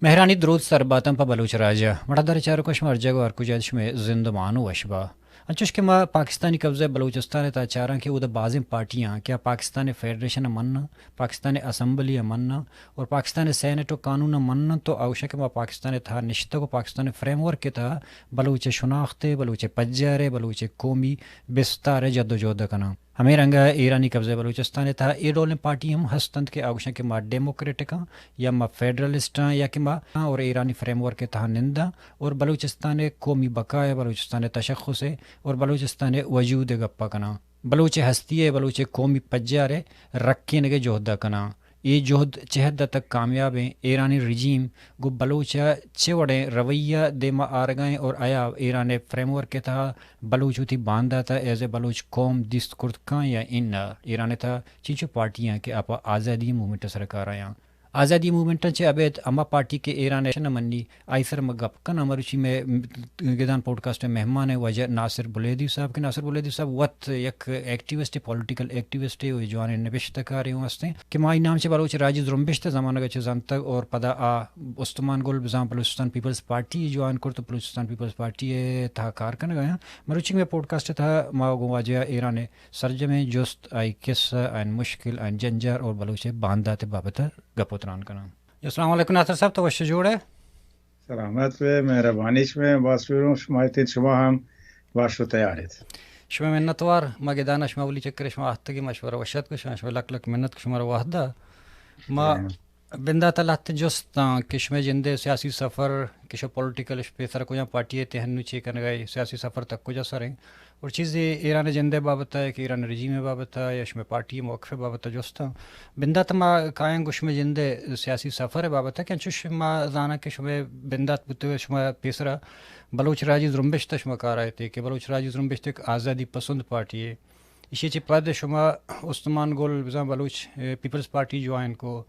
مہرانی درود سر باتاں پہ بلوچ راج ءَ۔ مڑادار چاروکاں، شما ہر جاگہ ءُ ہر کجا ات، شمئے زند مان ءُ وش با۔ انچوش کہ ما پاکستانی قبضہ بلوچستان ءِ تہا چاراں کہ اود ءَ بازیں پارٹیاں کہ آ پاکستان ءِ فیڈریشن ءَ مناں، پاکستان ءِ اسمبلی ءَ مناں اور پاکستان ءِ سینیٹ ءُ قانون ءَ مناں، تو آ گوشاں کہ ما پاکستان ءِ تہا نشتگ ءُ پاکستان ءِ فریم ورک ءِ تہا بلوچ ءِ شناخت ءِ، بلوچ ءِ پجار ءِ، بلوچ ءِ قومی بستار ءِ جدوجہد ءَ کناں۔ ہمے رنگ ءَ ایرانی قبضہ بلوچستان ءِ تہا اے ڈولیں پارٹی ہم ہست انت کہ آ گوشاں کہ ما ڈیموکریٹک آں یا ما فیڈرلسٹ آں یا کہ ما اور ایرانی فریم ورک ءِ تہا ننداں اور بلوچستان ءِ قومی بقا ءِ، بلوچستان ءِ تشخص ءِ اور بلوچستان ءِ وجود ءِ گپ ءَ کناں۔ بلوچ ءِ ہستی ءِ، بلوچ ءِ قومی پجار ءِ رکینگ ءِ جہد ءَ کناں۔ اے جہد چہ حد ءَ تک کامیاب ایں؟ ایرانی رجیم گوں بلوچ ءَ چے وڑیں رویہ دیم ءَ آرگ ءَ ایں اور آیا ایران ءِ فریم ورک ءِ تہا بلوچ وتی باندات ءَ ایز اے بلوچ قوم دیست کرت کن یا اناں؟ ایران ءِ تہا چنچو پارٹی آں کہ آ پہ آزادی موومنٹ ءِ سرا کار ءَ آں؟ آزادی موومنٹ ءَ چہ ابید ہما پارٹی کہ ایران ءَ نہ منی، آئی سر ما گپ کناں۔ مروچی مئے گدان پوڈکاسٹ ءِ مہمان ءِ واجہ ناصر بلیدی صاحب، کہ ناصر بلیدی صاحب وت یک ایکٹیوسٹ، پولیٹیکل ایکٹیوسٹ ءُ جوانیں نبشتہ کارے ہوں ہستیں کہ ما آئی نام چہ بلوچ راجی زرمبشت ءِ زمانگ ءَ چہ زانتگ اور پدا آ استمان گل بزاں بلوچستان پیپلز پارٹی جوائن کرت ءُ بلوچستان پیپلز پارٹی ءِ تہا کار کنگ ءَ آں۔ مروچی مئے پوڈکاسٹ ءِ تہا ما گوں واجہ ایران ءِ سرجمیں جست، آئی قصہ، آئی مشکل، آئی جنجال اور بلوچ ءِ باندات ءِ بابت ءَ گپ ءُ تران کناں۔ السلام علیکم ناصر صاحب، تو وش جوڑ ئے؟ سلامت بے، مہربانی شمئے، باز شکر، شما اتیں، شما ہم وش ءُ تیار ات۔ شمئے منتوار، ما گدان ءَ شما اولی چکر ءَ شما آتکگے، ما شما را وش آتک گوشاں، شمئے لک لک منت کہ شما را وہد دات۔ ما بندات ءَ لہتے جست آں کہ شمئے جند ءِ سیاسی سفر، کہ شما پولیٹیکل، شما پیسر کجام پارٹی ءِ تہ ءَ انوں چے کنگ ءَ ئے، سیاسی سفر تک کجا سر ایں؟ اور چیزے ایران ءِ جند ءِ بابت ءَ کہ ایران ءِ رجیم ءِ بابت ءَ یا شمئے پارٹی ءِ موقف ءِ بابت ءَ جست آں۔ بندات ءَ ما کایاں گوں شمئے جند ءِ سیاسی سفر ءِ بابت ءَ کہ انچوش ما زاناں کہ شمئے بندات بوتگ، شما پیسرا بلوچ راجی زرمبشت ءَ شما کار ءَ ات کہ بلوچ راجی زرمبشت یک آزادی پسند پارٹی یے۔ ایشی ءَ چہ پد شما استمان گل بزاں بلوچ، اے، پیپلز پارٹی جوائن کو۔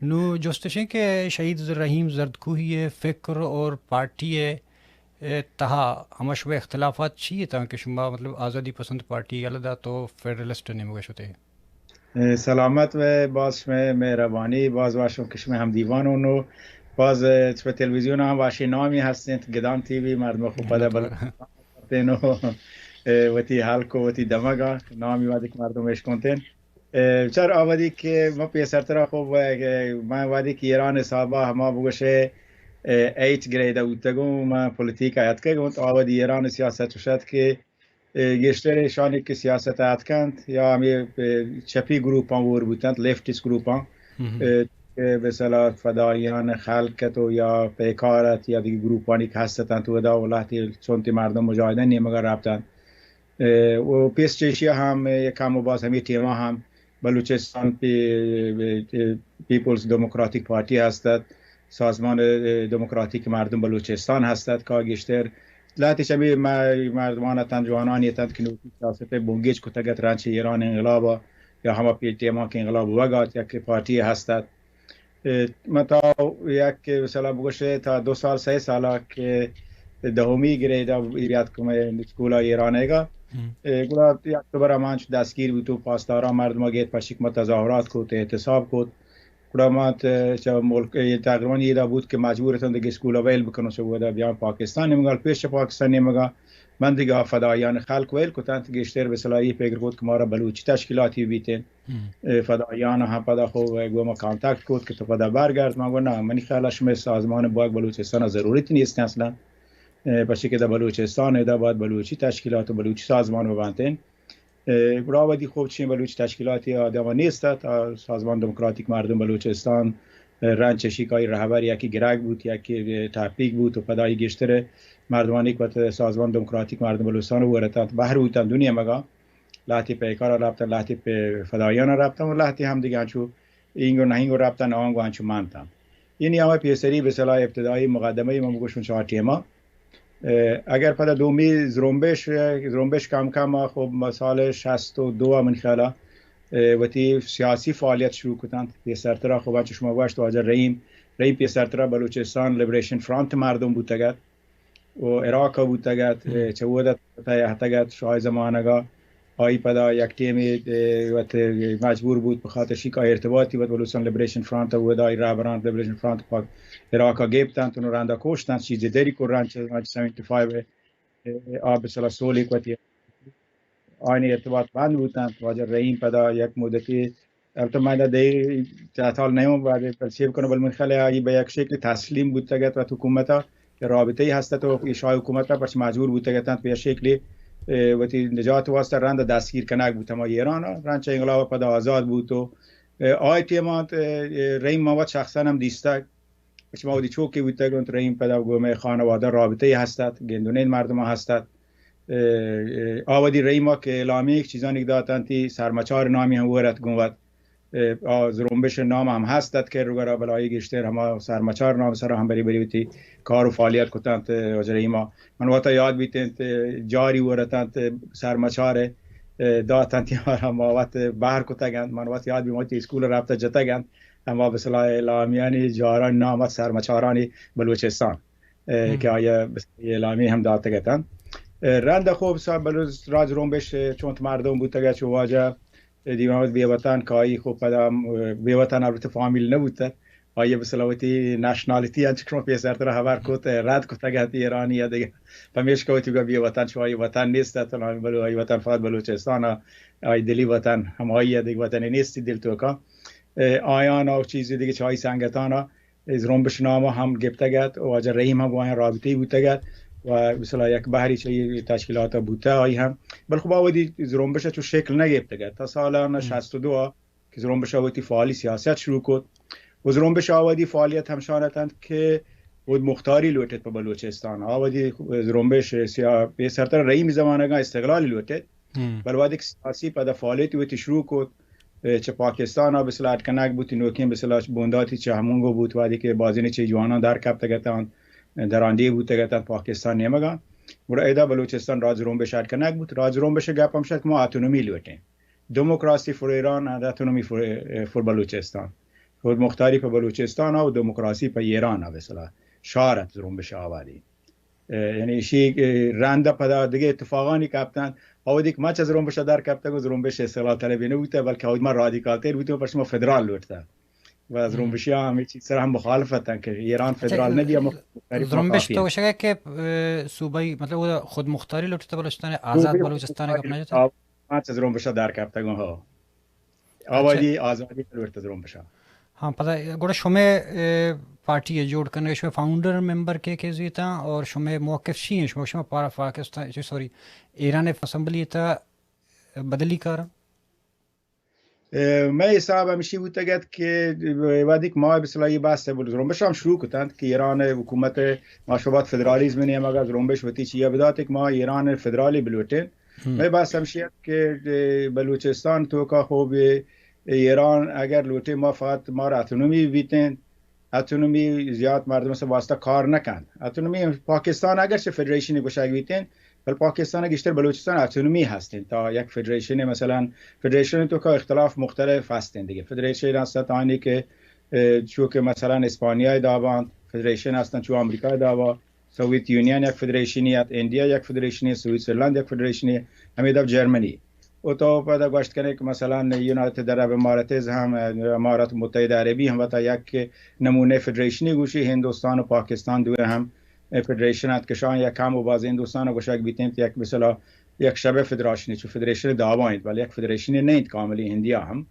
نوں جست اش ایں کہ شہید رحیم زردکوہی ءِ فکر اور پارٹی ءِ، اے، تہا ہما شمئے اختلافات چی اتاں کہ شما، مطلب، آزادی پسند پارٹی یلہ دات ءُ فیڈرلسٹ ءِ نیمگ ءَ شت ئے؟ اے، سلامت بے، باز شمئے مہربانی، باز وش آں کہ شمئے ہمدیوان اوں، باز، اے، شمئے تلویزیون ءَ ہم وشیں نامے ہست انت، گدان ٹی وی، مردم خوب پدا بل تینو، اے، وتی ہلک ءُ وتی دمگ ءَ نامی وہدے کہ مردم اشکنتین۔ اے، چر آ وہدی کہ من پیسرترا خوب، اے، کہ من وہدی کہ ایران ءِ حساب ءَ ہما بگوش ئے، اے، ایٹ گریڈ ءَ بوتگوں، من پولیٹیک ءَ اتکگوں، تو آ وہدی ایران ءِ سیاست چوش ات کہ، اے، گیشتر ایشانی کہ سیاست ءَ اتکنت یا ہمے، اے، چپی گروپاں ہور بوتنت، لیفٹسٹ گروپاں، اے، کہ مثلا فدایان خلق ات و یا پیکار ات یا دگہ گروپانی کہ ہست اتنت، اودا و لہتے چنتے مردم مجاہدین نیمگا رپتنت۔ اے، و پیش چہ ایشیا ہم یک کم و باز ہمے ٹیما ہم بلوچستان پی-، پیپلز ڈیموکراتک پارٹی ہست ات، سازمان دموکراتیک مردم بلوچستان ہست ات، کہ گیشتر لہتے چہ ہمے م-، مردمان اتنت، جوانانی اتنت کہ نوکی سیاست بنگیج کتگ ات، رند چہ ایران انقلاب یا ہما پی ٹیما کہ انقلاب بوگ ات، یک پارٹی ہست ات۔ اے، من تا یک مثلا بگوش ئے، تا دو سال، سئے سالا کہ دہمی گریڈا بیاتکم اسکولا ایرانیگا۔ اے، گڑا یک دو برا من چو دستگیر بوتوں، پاسداران مردما گیت، پشک ما تظاہرات کت، احتساب کت۔ گڑا ما ت-، چہ ملک، اے، تقریباً ایدا بوت کہ مجبور اتاں دگہ اسکولا ویل بکنوں، چہ اودا بیاں پاکستان نیمگا، پیش چہ پاکستان نیمگا من دگہ آ فدایان خلق ویل کتنت، گیشتر بہ صلاحی پگر کت کہ مارا بلوچی تشکیلاتی بیتیں۔ اے، فدایان ہم پدا خو گو ما کانٹیکٹ کت کہ تو پدا برگرد۔ ما گو نا، منی خیالا شمئے سازمان باگ بلوچستان ضرورت نیست اصلاً۔ اے، پرچہ کہ دا بلوچستان ادا باید بلوچی تشکیلات و بلوچی سازمان ببنتیں۔ اے، گڑا وہدی خوب چین بلوچی تشکیلاتی آدم نیست ات، آ، سازمان دموکراتیک مردم بلوچستان، اے، رند چشی کہ آئی رہبر یکی گرگ بوت، یکی ٹپیک بوت و پدا آئی گیشتر مردمانی کہ وت سازمان دموکراتیک مردم بلوچستان ورتنت، بہر بوتنت دنیا مگا۔ لہتے پیکارا رپتن، لہتے پہ فدایانا رپتن و لہتے ہم دگہ انچو اینگو نہ اینگو رپتن، آنگو انچو منتن۔ یعنی ہمے پیسری بہ صلاح ابتدائی مقدمہ من بگوشوں چہ آ ٹیما۔ اے، اگر پدا دومی زرمبش، زرمبش کم کم خب سال شست و دو من خیالا، اے، وتی سیاسی فعالیت شروع کتنت۔ پیسرترا خب انچو شما گوشت واجہ رحیم، رحیم پیسرترا بلوچستان لبریشن فرانٹ مردم بوتگ ات۔ و عراق ء بوتگ ات، چہ اود ء تہ اتگ ات شاہ زمانگ ء۔ آئی پدا یک ٹیمے، اے، وت مجبور بوت، بہ خاطر شی کہ ارتباطی وت بلوچستان لبریشن فرنٹ ءَ، ودا آئی رہبران لبریشن فرنٹ پاک عراق ءَ گپتنت، انوں رندا کشتنت، چیزے دری کو رنچ، رنچ سیونٹی فائیو ءَ، اے، آ بسلا سولے کو وتی آنی ارتباط بند بوتنت۔ واجہ رحیم پدا یک مدتی، البتہ من دے تحتال نیوں بعد بل سیو کنوں، بل من خیال آئی بہ یک شکل تسلیم بوتگ ات وت حکومت ءَ کہ رابطہ ای ہست ات و ایشاں حکومت ءَ پرچہ مجبور بوتگ اتنت بہ یک شکلی، اے، وتی نجات واسطہ رند دستگیر کنگ بوت ہما ایران ءَ، رند چہ انقلاب ءَ پدا آزاد بوت و، اے، آئی ٹیم ءَ، اے، رحیم ما وت شخصاً ہم دیستگ۔ پرچہ ما وتی چوکے بوتگ انت، رحیم پدا گوں مئے خانوادہ رابطہ ای ہست ات، گندونین مردم ہست ات۔ اے، اے، آ وتی رحیم ءَ کہ اعلامی چیزانی داتنتی، سرمچار نامی ہم ورت گوں وت۔ اے، آ زرمبش نام ہم ہست ات کہ روگرا بلائی گیشتر ہما سرمچار نام سرا ہم بری بری وتی کار و فعالیت کتنت، اے، واجہ رحیم ءَ۔ من وتا یاد بیتنت، اے، جاری ورتنت، اے، سرمچار، اے، داتنت، یا ما وت بہر کتگ انت۔ من وت یاد بی ما وتی اسکول رابطہ جتگ انت۔ ہما بسلا اعلامیانی جارانی نام ات سرمچارانی بلوچستان، اے، کہ آیا بس اعلامی ہم داتگ اتنت۔ اے، رند خوب سا بلوچ راج زرمبش، اے، چونت مردم بوتگ ات، چو واجہ، اے، دیوان بے وطن کائی خوب پدا، اے، بے وطن البتہ فامیل نہ بوتگ۔ آئی بسلا وتی نیشنالٹی انچ کہ شما پیسرتر خبر کت، اے، رد کتگ ات ایرانی یا دگہ۔ پمیشکا وتی گا بے وطن، چو آئی وطن نیست ات، بلو آئی وطن فقط بلوچستان ءَ، آئی دلی وطن ہمائی ءَ، دگہ وطنے نیستی دل توکا۔ اے، آیان ءَ چیزے دگہ چہ آئی سنگتان ءَ، اے، زرمبش نام ءَ ہم گپتگ ات و واجہ رحیم ہم گوں آیان رابطہ ای بوتگ ات و مثلا یک بہری چہ اے تشکیلات ءَ بوتہ آئی ہم، بل خب آ وتی زرمبش ءَ چو شکل نہ گپتگ ات تا سال شست و دو ءَ کہ زرمبش ءَ وتی فعالی سیاست شروع کت و زرمبش ءَ آ وتی فعالیت ہمشان اتنت کہ خود مختاری لوٹت پہ بلوچستان۔ آ وتی زرمبش سیا-، پیسرتر رحیم زمانگاں استقلالی لوٹت۔ بل وہدے کہ سیاسی پدا فعالیت وتی شروع کت، اے، چہ پاکستان ءَ بسلا اڈ کنگ بوت، نوکیں بسلا بنداتی چہ ہمونگو بوت، وہدے کہ بازینے چہ جواناں در کپتگ اتنت، درانڈیھ بوتگ اتنت پاکستان نیمگا۔ گڑا ادا بلوچستان راج زرمبش اڈ کنگ بوت۔ راج زرمبش گپ ہمش ات کہ ما اتونومی لوٹیں، democracy for Iran and autonomy for، for Balochistan. خود مختاری پہ بلوچستان ءَ و دموکراسی پہ ایران ءَ بسلا شار ات زرمبش آ وہدی۔ اے، یعنی ایشی، اے، رند ءَ پدا دگہ اتفاقانی کپتنت۔ آ وہدی کہ ما چہ زرمبش ءَ در کپتگ و زرمبش استقلال طلبی نہ بوتہ، بلکہ آ وہدی ما رادیکال تر بوتیں و پرچہ ما فدرال لوٹتہ۔ و زرمبش ءَ ہم اے چیز سرا ہم مخالف اتنت کہ ایران فدرال نہ بیا، ما زرمبش تو گوشگا کہ، اے، صوبائی، مطلب، وہ خود مختاری لوٹتہ بلوچستان، آزاد بلوچستان گپ نہ جتہ؟ ما چہ زرمبش ءَ در کپتگ، ہو۔ آ وہدی آزادی لوٹتہ زرمبش ءَ۔ ہاں، پدا گڑا شمئے، اے، پارٹی ءِ جوڑ کنگ ءَ شمئے فاؤنڈر ممبر کے کے زیتاں اور شمئے موقف چی ہیں؟ شما، شما پا-، پاکستان، چی، سوری، ایران اسمبلی تا بدلی کاراں؟ اے، مئے حساب ہمشی بوتگ ات کہ وہدیک ما بسلا یہ بحث بل زرمبش ہم شروع کتنت کہ ایران حکومت ما شبات فدرالیزم نیمگا زرمبش وتی چیا بدات کہ ما ایران فدرالی بلوٹیں۔ مئے بحث ہمشی ات کہ، اے، بلوچستان توکا خوب ایران اگر لوٹے ما فقط مارا اتونومی بیتیں، اتونومی زیات مردم سے واسطہ کار نہ کنت۔ اتونومی پاکستان اگرچہ فدریشنی گوشگ بیتیں، بل پاکستان گیشتر بلوچستان اتونومی ہستیں تا یک فدریشن، مثلاً فدریشن توکا اختلاف مختلف ہستیں دیگہ۔ فدریشن ہست آنی کہ، اے، چو کہ مثلاً اسپانیا دابا فدریشن ہستن، چو امریکا دابا، سوویت یونین یک فدریشنی ات، انڈیا یک فدریشنی، سوئٹزرلند یک فدریشنی، ہمے دپ جرمنی۔ و تو پدا گوشت کنے کہ مثلاً یونائیٹڈ عرب اماراتز ہم، امارات متحدہ عربی ہم وتا یک نمونے فدریشنی گوشی، ہندوستان و پاکستان دوئے ہم فدریشن ات کہ شان یک کم و باز ہندوستان گوشگ بیتیں یک مثلا یک شبہ فدراشنی چو فدریشن دعوا انت، بلے یک فدریشنی نہ انت کاملی ہندیا ہم۔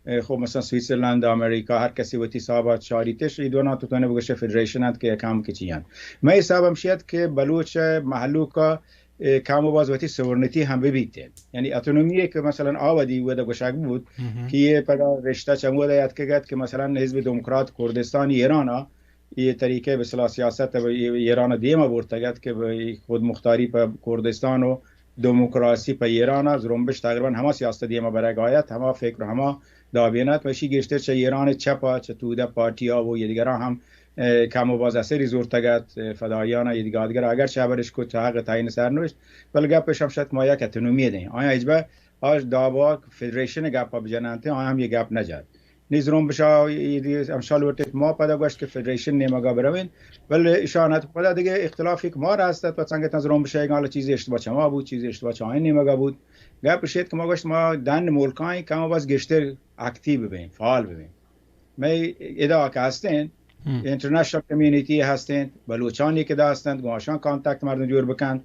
اے، خب مثلاً سوئٹزرلند، امریکہ، ہر کسی وتی حساب ءَ چاریتش، ای دو ناں تو تنے بگوشے فدریشن انت کہ یک ہم کہ چی انت۔ مئے حساب ہمشی ات کہ بلوچ مہلوک ءَ، اے، کم و باز وتی سورنتی ہم ببیت۔ یعنی اتونومی کہ مثلاً آ وہدی ودا گوشگ بوت کہ یہ پدا رشتہ چمود یاد کہ گت کہ مثلاً حزب دموکرات کردستان ایران ءَ یہ طریقہ بسلا سیاست ایران دیم برتگ ات کہ خود مختاری پہ کردستان و دموکراسی پہ ایران ءَ زرمبش تقریباً ہما سیاست دیما برگ آیت، ہما فکر، ہما دابین ات۔ وشی گیشتر چہ ایران چپ ءَ، چہ تودہ پارٹی ءَ و یہ دیگراں ہم، اے، کم و باز اثری زورتگ ات، اے، فدائیان ءَ یہ دیگہ آدگر اگر چہ برش کو چہ حق تعیین سرنوشت، بل گپ شمشت ما یک اتنومی دیں۔ آیا اجبہ آج دعوا فدریشن گپ ءَ بجنانتے، آیا ہم یہ گپ نہ جات۔ نی زرمبشا ایدی ہمشا لوٹت ما پدا گوشت کہ فدریشن نیمگا بروین، بلے اشان ات پدا دیگه اختلاف یک مار ہست ات و سنگتاں زرمبشا گالا چیزی اشتباہ چما بود، چیزی اشتباہ چاہیں نیمگا بود. گپ اشیت کہ ما گوشت ما دن ملکاں کم و بس گشتر اکتیو ببین، فعال ببین. مئے ادا کہ ہستین، انٹرنیشنل کمیونٹی ہستین، بلوچانی کہ دا ہستن گوشان کانتکت مردم جوڑ بکن،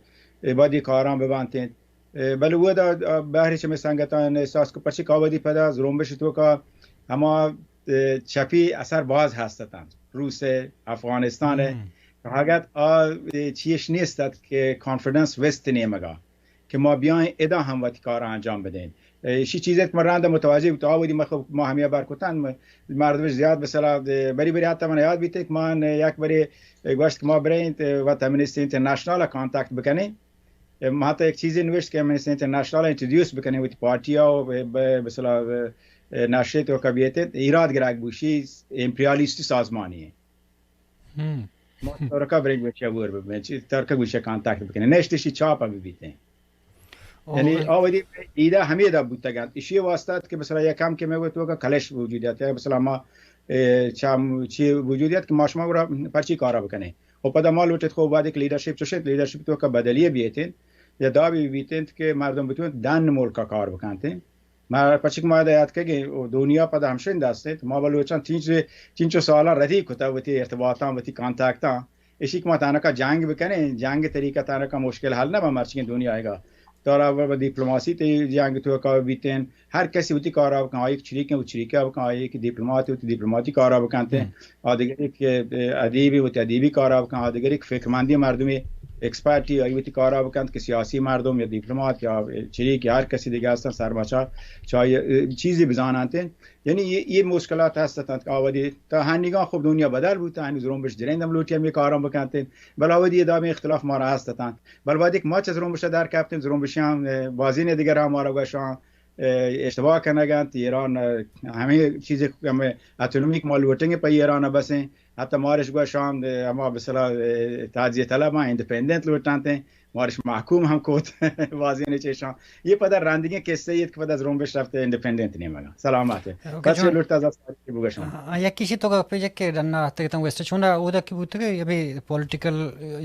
اے بعد یہ کاران ببانتین. اے، بلے ودا، آ، بہرے چہ مئے سنگتاں احساس کو پرچے کہ آ وھدی پدا زرمبش توکا ہما، اے، چپی اثر باز ہست اتنت. روس ء، افغانستان ء، اگت آ، اے، چیش نیست ات کہ کانفیڈنس وست نیمگا کہ ما بیایں ادا ہم وتی کار انجام بدیں. اے، ایشی چیزے کہ من رند متوجہ بوت، آ وھدی ما خب ما ہمیں بر کتن، م-، مردمش زیاد بسلا، اے، بری بری حتی من یاد بیتے کہ من یک بری، اے، گوشت کہ ما بریں، اے، وت امنسٹی انٹرنیشنل کانتکت بکنیں. ما حتی یک چیزے نوشت کہ ایمنسٹی انٹرنیشنل انٹروڈیوس بکنیں وتی پارٹی ء و ب-، ب-، مثلا، اه، نشے توکا بیت، ایراد گرگ بوشی امپریالیستی سازمانی ہے. ما ترکا برنگ بچا ور ببین، چی ترکا گوشا کانتکت بکنیں، نشت شی چاپ ء ببیتیں. یعنی آ وھدی ایدا ہمے دا بوتگ انت. ایشی واسطہ ات کہ مثلا یک کم کہ مئے توکا کلش وجود ات، یا مثلا ما، اه، چم-، چی وجود ات کہ ما شما گڑا پرچی کارا بکنیں. و پدا ما لوٹت خو بعد ایک لیڈرشپ چوشت، لیڈرشپ توکا بدلی بیتین یا دابی بیتین کہ مردم بتون دن ملکا کار بکنتین. ما پرچی کہ ما دا یاد کہ دنیا پدا ہمشن دستین، ما بلوچان تینچ، تینچو سالا ردی کتا وتی ارتباطاں، وتی کانتکتاں. ایشی کہ ما تانکا جنگ بکنیں، جنگ طریقہ تانکا مشکل حل نہ با مرچی دنیا آئیگا. ترا و دیپلماسی تے جنگ توکا بیتین، ہر کسی وتی کارا بکن، آئی چریکیں و چریکا بکن، آئی کہ دیپلمات وتی دیپلماتی کارا بکنتے، آ دگری کہ ادیبی وتی ادیبی کارا بکن، آ دگری کہ فکرمندی مردمی ایکسپرٹی آئی وتی کارا بکنت کہ سیاسی مردم یا دیپلمات یا چریک یا ہر کسی دیگه ہستن سرمچار چاہیے چیزی بزاننتے. یعنی یہ، یہ مشکلات ہست اتنت کہ آ وھدی تا ہنیگاں خب دنیا بدل بوتا، ہنی زرمبش جرند ہم لوٹی ہم یہ کاران بکنتین، بل آ وھدی یہ دابیں اختلاف مارا ہست اتنت. بل وھدی کہ ما چہ زرمبش در کپتین، زرمبشی ہم، اه، بازین دیگر ہم مارا گوشان، اه، اشتباہ کنگ انت، ایران، اه، ہمیں چیز ہمیں اتنومی کہ ما لوٹنگ پہ ایران بسیں، حتی مارش گوشان، اه، ہما بسلا، اه، تجزیہ طلب ہیں، انڈیپینڈنٹ لوٹانتے، مارش محکوم ہم کوت بازین چیشان. یہ پدا رندگیں قصہ ایت کہ پدا زرمبش رفت انڈیپینڈنٹ نیمگا. سلامت ہے. اوکے کچھ جان. لوٹتا زا ساری بگشان. آ، یکی چی تو گپے جک کہ ڈنا آتے تاں ویسٹ چونڈا اودا کی بوتگے، یہ بھی پولیٹیکل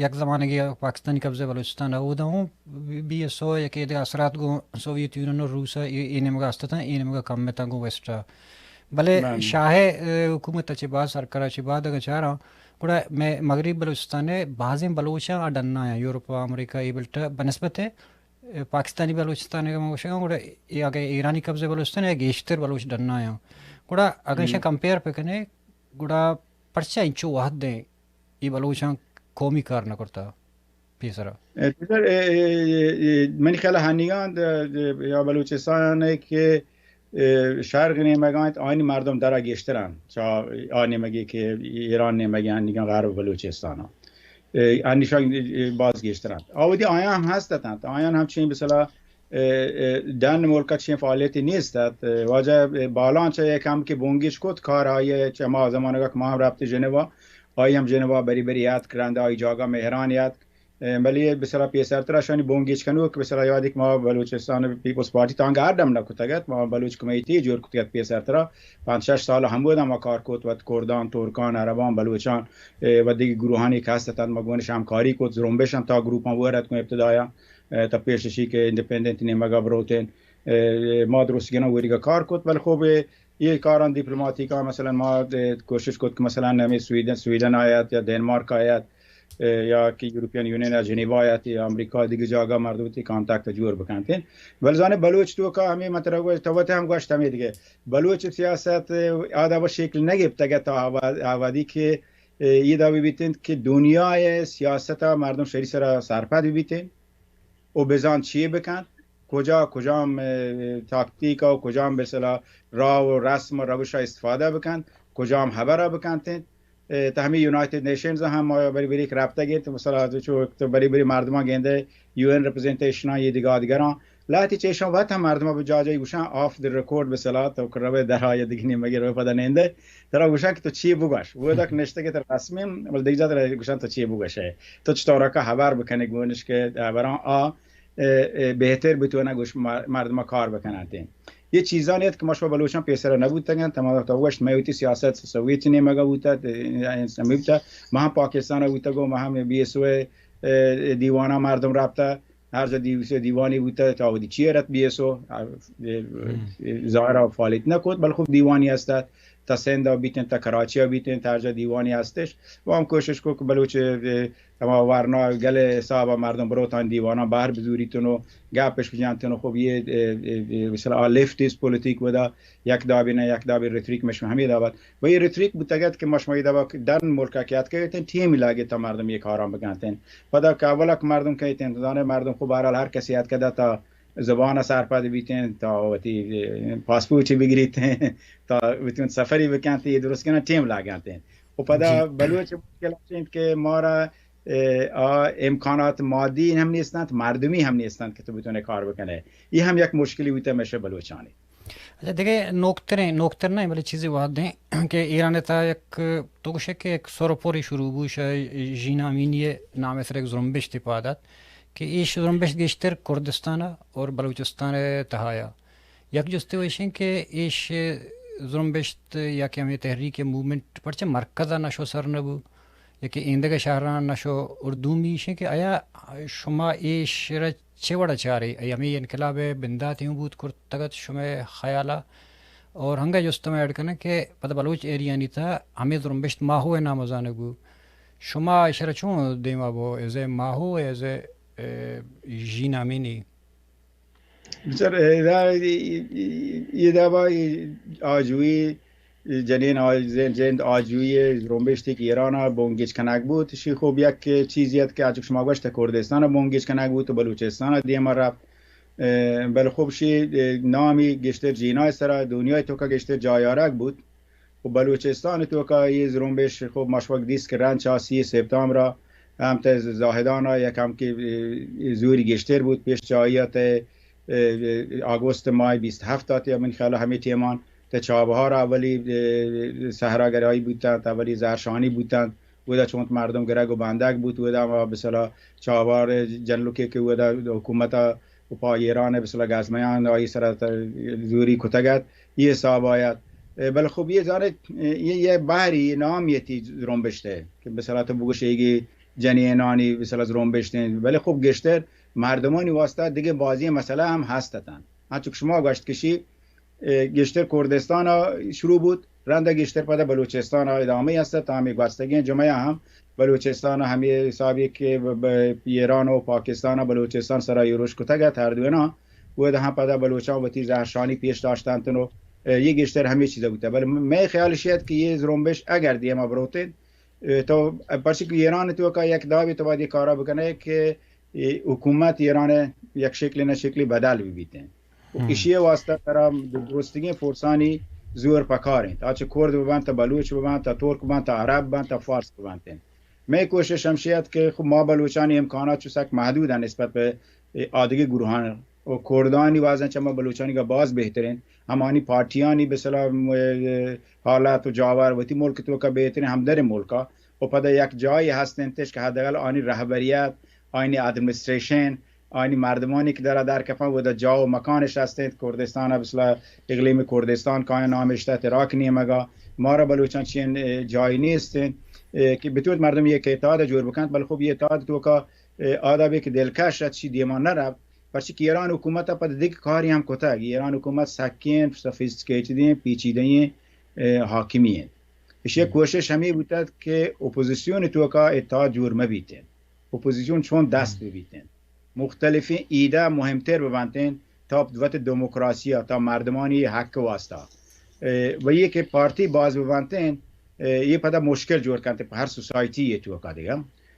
یک زمانگے پاکستانی قبضہ بلوچستان اودا ہوں بی، بی ایس او یک ایدگہ اثرات گوں سوویت یونین و روس ء اے، اے نیمگا است اتاں، اے نیمگا کم اتاں گوں ویسٹ ء. بلے بلے. شاہ ء حکومت ء چہ بعد، سرکار ء چہ بعد اگاں چاراں، گڑا مئے مغرب بلوچستان ء بازیں بلوچاں آ ڈنا آں، یورپ ء امریکہ ء اے بلٹ ء بنسبت ء پاکستانی بلوچستان ء ما گوشگاں، گڑا اے اگہ ایرانی قبضہ بلوچستان ء گیشتر بلوچ ڈنا آں. گڑا اگاں ایشاں کمپیئر بہ کنے، گڑا پرچا انچو وھد دیں اے بلوچاں قومی کار نہ کرتا پیسرا؟ اے، پیسر، اے، اے، اے، اے، منی خیال ء ہنیگاں د-، د-، یا بلوچستان ء کہ، اے، شرق نیمگاں آنی مردم درا گیشتر انت چا آ نیمگی کہ ایران نیمگی ہنیگاں غرب بلوچستان ء. اے، ہنیشان، اے، باز گیشتر انت. آودی آیاں ہم ہست اتنت، آیاں ہم چین بسلا اے، اے، ڈن ملک ء چین فعالیتی نیست ات. اے، واجہ، اے، بالان چہ یک ہم کہ بونگیج کت کار آئی ء چہ ما زمانگ ء کہ ما ہم رپت ژنیوا، آئی ہم ژنیوا بری بری یات کرند آئی جاگہ مہران یات. اے، بلے بسرا پیسرتر اشانی بونگیج کنوک بسرا یادی کہ ما بلوچستان پیپلز پارٹی تانگہ ہر ڈم نہ کتگ ات، ما بلوچ کمیٹی جوڑ کتگ ات پیسرترا پنچ شش سال ہم بودن ما کار کت وت کردان، ترکان، عربان، بلوچان، اے، و دیگہ گروہانی کہ ہست اتنت ما گونش ہمکاری کت، زرمبش ہم تا گروپان ورت کن ابتدایا. اے، تا پیش اشی کہ انڈیپینڈنٹ نیمگا بروتین، اے، ما درست گنا وریگا کار کت، بلے خوب اے، اے کاران دیپلماتیکا مثلاً ما، اے، کوشش کت کہ مثلاً ہمیں سویڈن، سویڈن آیت یا ڈنمارک آیت، اے، یا کہ یورپین یونین یا جنیوا آیت یا امریکا دیگہ جاگہ مردم تی کانتکت جوڑ بکنتین. بلے زانے بلوچ توکا ہمیں مطلب تو وت ہم گوشت ہمیں دیگہ بلوچ سیاست، اے، آدا و شکل نگپتگ تا آوا-، آوادی کہ، اے، یہ دا بیتنت کہ دنیا سیاست مردم شری سرا سرپد بیتین. و بزان چی بکن، کجا کجام، اے، تاکتیک و کجام بسلا راہ و رسم و روش استفادہ بکن، کجام حبر بکنت. اے، تا ہمیں یونائیٹڈ نیشنز ہم ما بری بری رابطہ گیت، مثلا تو چو تو بری بری مردمان گیندے، یو این ریپرزنٹیشن یہ دیگا دیگران لہتی چیشان وت ہم مردم بہ جا جائی گوشان آف دی ریکارڈ بسلا تو کہ روے در آیا دیگنی مگی روے پدا نیندے. ترا گوشان کہ تو چی بگوش، وہ دک نشتے کہ ترا رسمی، بل دیگه جا ترا گوشان تو چی بگوش ہے. تو چطور کا خبر بکنی گونش کہ خبران آ، اے، اے، بہتر بتونه گوش مر-، مردم کار بکننت. یہ چیزانی ات کہ ما شما بلوچاں پیسرا نہ بوتگ انت، ما تو گوشت مئے وتی سیاست سوویت نیمگا بوتگ، اه، نبوتگ۔ ما ہم پاکستان بوتگ و ما ہم بی ایس او دیوانا مردم رابطہ، ہر جا دیو-، دیوانی بوتگ، تا وتی چیر ات بی ایس او، اه، ظاہرا فعالیت نہ کت، بل خوب دیوانی ہست ات، تا سندھ بیتن، تا کراچی بیتن، تا ہر جا دیوانی ہستش۔ و ہم کوشش کو کہ بلوچ، اه، ہما ورنا گل حساب ء مردم بروتان دیواناں بہر بزوریتن و گپش بجنتن و خب یہ، اه، اه، اه، مثلا آ لیفٹسٹ پولیٹیک ودا یک دابی نہ یک دابی ریتریک مشم ہمیں دابت و یہ ریتریک بوتگت کہ مشمئی دابا در ملک کہ اتکگتن ٹیم لاگے تا مردم یہ کاراں بکنتن۔ پدا کہ اولا کہ مردم کہتن، زانے مردم خب بہرحال ہر کسی اتکدا تا زبان سرپد بیتن، تا وتی، اه، پاسپورٹ بگریتن، تا وتی سفری بکنتن، یہ درست کنن ٹیم لاگنتن۔ و پدا جی۔ بلوچ مشکل است کہ مارا اه، آ امکانات مادی ہم نیستنت، مردمی ہم نیستنت کہ تو بتونے کار بکنے۔ یہ ہم یک مشکلی بوتہ ہمیشہ بلوچانی۔ اچھا، دگہ نوکتریں، نوکتر نہ، بلے چیزے وہد دیں کہ ایران تا یک، تو گوشے کہ یک سرپوری شروع بو، شہ ژینا امینی نام سر یک زرمبشتے پاد ات کہ ایش زرمبشت گیشتر کردستان اور بلوچستان تہایا۔ یک جستے و ایشیں کہ ایش زرمبشت یا کہ ہمیں تحریک موومنٹ پرچہ مرکز نشو سر نبو؟ یکے ایندگہ شہراں نشو اردومی ایشیں کہ آیا شما اے شعر چہ وڑا چارے؟ آیا ہمے انقلاب بندات اوں بوت کرتگت شمئے خیالا؟ اور ہنگا جست ہمیں ایڈ کنن کہ پدا بلوچ ایریانی تھا ہمیں زرمبشت ماہو نام زانگ بو، شما اشرا چون دیما بو ایز اے ماہو، ایز اے، اے، ژینا امینی؟ بچار، ادا، ادا با آجوئی جنین آ-، جند آجوئی زرمبشتی کہ ایران ء بنگیج کنگ بوت، شی خوب یک چیزی ات کہ آچک شما گوشت کردستان ء بنگیج کنگ بوت و بلوچستان ء دیما رفت۔ اه، بل خوب شی، اه، نامی گشتر جینای سرا دنیای توکا گشتر جایارگ بوت۔ و بلوچستان توکا یہ زرمبش خوب مشوق دیست کہ رند چا سی سپتامبر ہم تے زاہدان یک ہم کہ، اه، زوری گشتر بوت پیش چاہیت۔ اه، اه، آگوست ماہ بیست و ہفت آتی، من خیال ہمیں ٹیمان تے چابہار اولی، اه، صحراگرایی بوتنت، اولی زہرشانی بوتنت، ودا چونت مردم گرگ و بندگ بوت، ودا ما بسلا چابہار جنلوکے کہ ودا حکومت و پا ایران بسلا گزمیان آئی سرا تا زوری کتگت، یہ حساب آیت۔ اه، بل خب یہ زانے، یہ، یہ بحری نام یہ تی زرمبشتے کہ بسلا تو بگوش ایگی جنینانی بسلا زرمبشتیں، بلے خب گشتر مردمانی واسطہ دگہ بازی مسئلہ ہم ہست اتن۔ انچو کہ شما گوشت کشی، اه، گشتر کردستان ء شروع بوت، رند گشتر پدا بلوچستان ء ادامہ است، تا ہمیں گوستگیں جمعہ ہم بلوچستان ء ہمیں حسابی کہ ب-، ب-، ایران و پاکستان ء بلوچستان سرا یورش کتگ ات ہر دوینا، و دہاں پدا بلوچاں وتی زہرشانی پیش داشتنت نو، اه، یہ گشتر ہمیں چیزا بوتا۔ بل مئے خیال شیت کہ یہ زرمبش اگر دیما بروتیں، اه، تو پرچہ کہ ایران توکا یک دابی تو باید یہ کارا بکنے کہ یہ حکومت ایران یک شکل نہ شکلی بدل بھی بیتیں۔ و ہم۔ اشی واسطہ ترا درستگیں فورسانی زور پکاریں۔ تا چہ کرد ببنت، تا بلوچ ببنت، تا ترک ببنت، تا عرب ببنت، تا فارس ببنت۔ مئے کوشش ہمشی ات کہ خب ما بلوچانی امکانات چو سک محدود ہیں نسبت پہ آدگی گروہان و کردانی وازن چہ ما بلوچانی کا باز بہترین۔ ہمانی پارٹیانی بسلا، م-، حالات و جاور وتی ملک توکا بہترین ہم در ملکا و پدا یک جایی ہست انتش کہ حداقل آنی رہبریت، آنی ایڈمنسٹریشن، آنی مردمانی کہ درا در کپن و در جا و مکانش ہست انت۔ کردستان بسلا اقلیم کردستان کاین نامشتہ تراک نیمگا مارا بلوچان چین، اه، جایی نیست انت، اه، کہ بتوت مردم یک اتحاد جوڑ بکنت، بل خب یہ اتحاد توکا، اه، آدابی کہ دلکش ات چی دیما نہ رفت۔ پرچہ کہ ایران حکومت ء پد دگہ کاری ہم کتگ۔ ایران حکومت سکیں سوفیسٹیکیٹڈیں پیچیدہیں، اه، حاکمی انت۔ ایشی ء ہم۔ کوشش ہمیں بوتگ کہ اپوزیسیون توکا اتحاد جوڑ مہ بیتیں۔ اپوزیسیون چون دست ہم۔ ببیتیں۔ مختلفیں ایدہ مہمتر ببنتیں تا وت دموکراسی ء تا مردمانی حق واسطہ۔ اه، و یہ کہ پارٹی باز ببنتیں، اه، یہ پدا مشکل جوڑ کنت پہ ہر سوسائٹی یہ توکا دیگا۔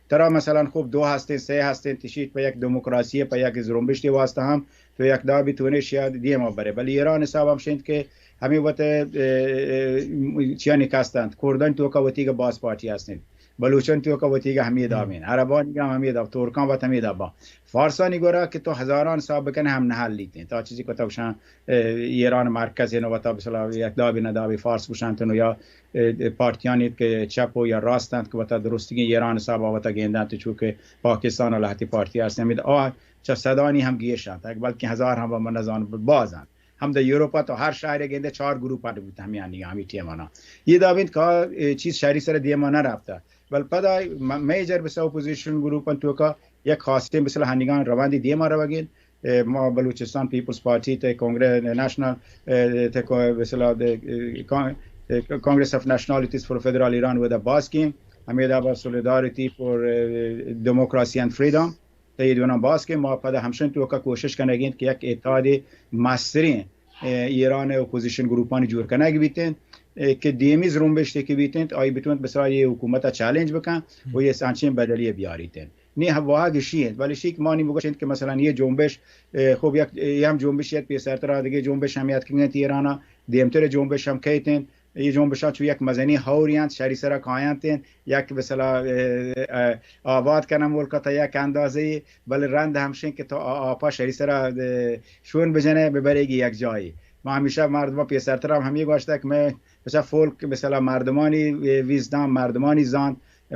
ترا مثلاً خوب دو ہستیں، سے ہستیں، تشیت پہ یک دموکراسی، پہ یک زرمبشتی واسطہ ہم تو یک دابی تونے شاید دیما برے۔ بلے ایران حساب ہم شنت کہ ہمیں وت، اه، اه، چیانی کستند، کردن توکا وتی کا باز پارٹی ہستیں، بلوچن توکا وتی کا ہمیں دابیں، عربانی کا ہمیں داب، ترکان وت ہمیں دابا۔ فارسانی گورا کہ تو ہزاران حساب بکنے ہم نہ حل لیتیں۔ تا چیزی کو تو شان، اه، ایران مرکز نو وتا بسلا یک دابی نہ دابی فارس گوشانت نو یا، اه، پارٹیانی کہ چپ و یا راست انت کہ وتا درستگیں ایران حساب وتا گیندنت، چونکہ پاکستان و لہتی پارٹی ہست ہمیں آ چہ صدانی ہم گیش انت، بلکہ ہزار ہم من نزان باز انت۔ ہمدا یورپ ءَ تو ہر شہرے گندے چار گروپ اڈ بوت ہمے آنی، ہمے ٹیم آنا۔ یہ دابند کا، اے، چیز شہری سر دیما نہ رابطہ۔ بل پدا م-، میجر بسا اپوزیشن گروپ توکا یک خاصیں مثلا ہنیگان رواندی دیما روگین۔ اے، ما بلوچستان پیپلز پارٹی تے کانگریس نیشنل، اے، تے کو-، مثلا دے، اے، کان-، uh, congress of nationalities for federal Iran ودا باز کین۔ ہمیں دابا solidarity for, uh, democracy and freedom. تہ اے دوئیناں باز کن، ما پدا ہمشن توکا کوشش کنگیں کہ یک اتحاد مستریں، اے، ایران اپوزیشن گروپانی جوڑ کنگ بیتیں، اے، کہ دیمی زرمبشتے کہ بیتیں، آئی بتونت بسرا یہ حکومت چیلنج بکن و یہ سانچیں بدلی بیاریتیں۔ نی واہ گشی انت، ولی شیک مانی بگوشنت کہ مثلا یہ جنبش، اے، خوب یک، یہ ہم جنبش یت پیسرترا دگہ جنبش ہم یت کنگنت ایرانا، دیمتر جنبش ہم کیتیں، یہ جنبشاں چو یک مزنی ہور انت، شری سرا کاینت انت، یک مثلا، اے، اے، آباد کنن ملک تا یک اندازے، بلے رند ہمشیں کہ تو آ-، آپا شری سرا، اے، شون بجنے ببرگی یک جایی۔ ما ہمیشہ مردم پیسرتر ہم ہمی گوشتہ کہ میں بچا فولک مثلا مردمانی، اے، ویزدان، مردمانی زان،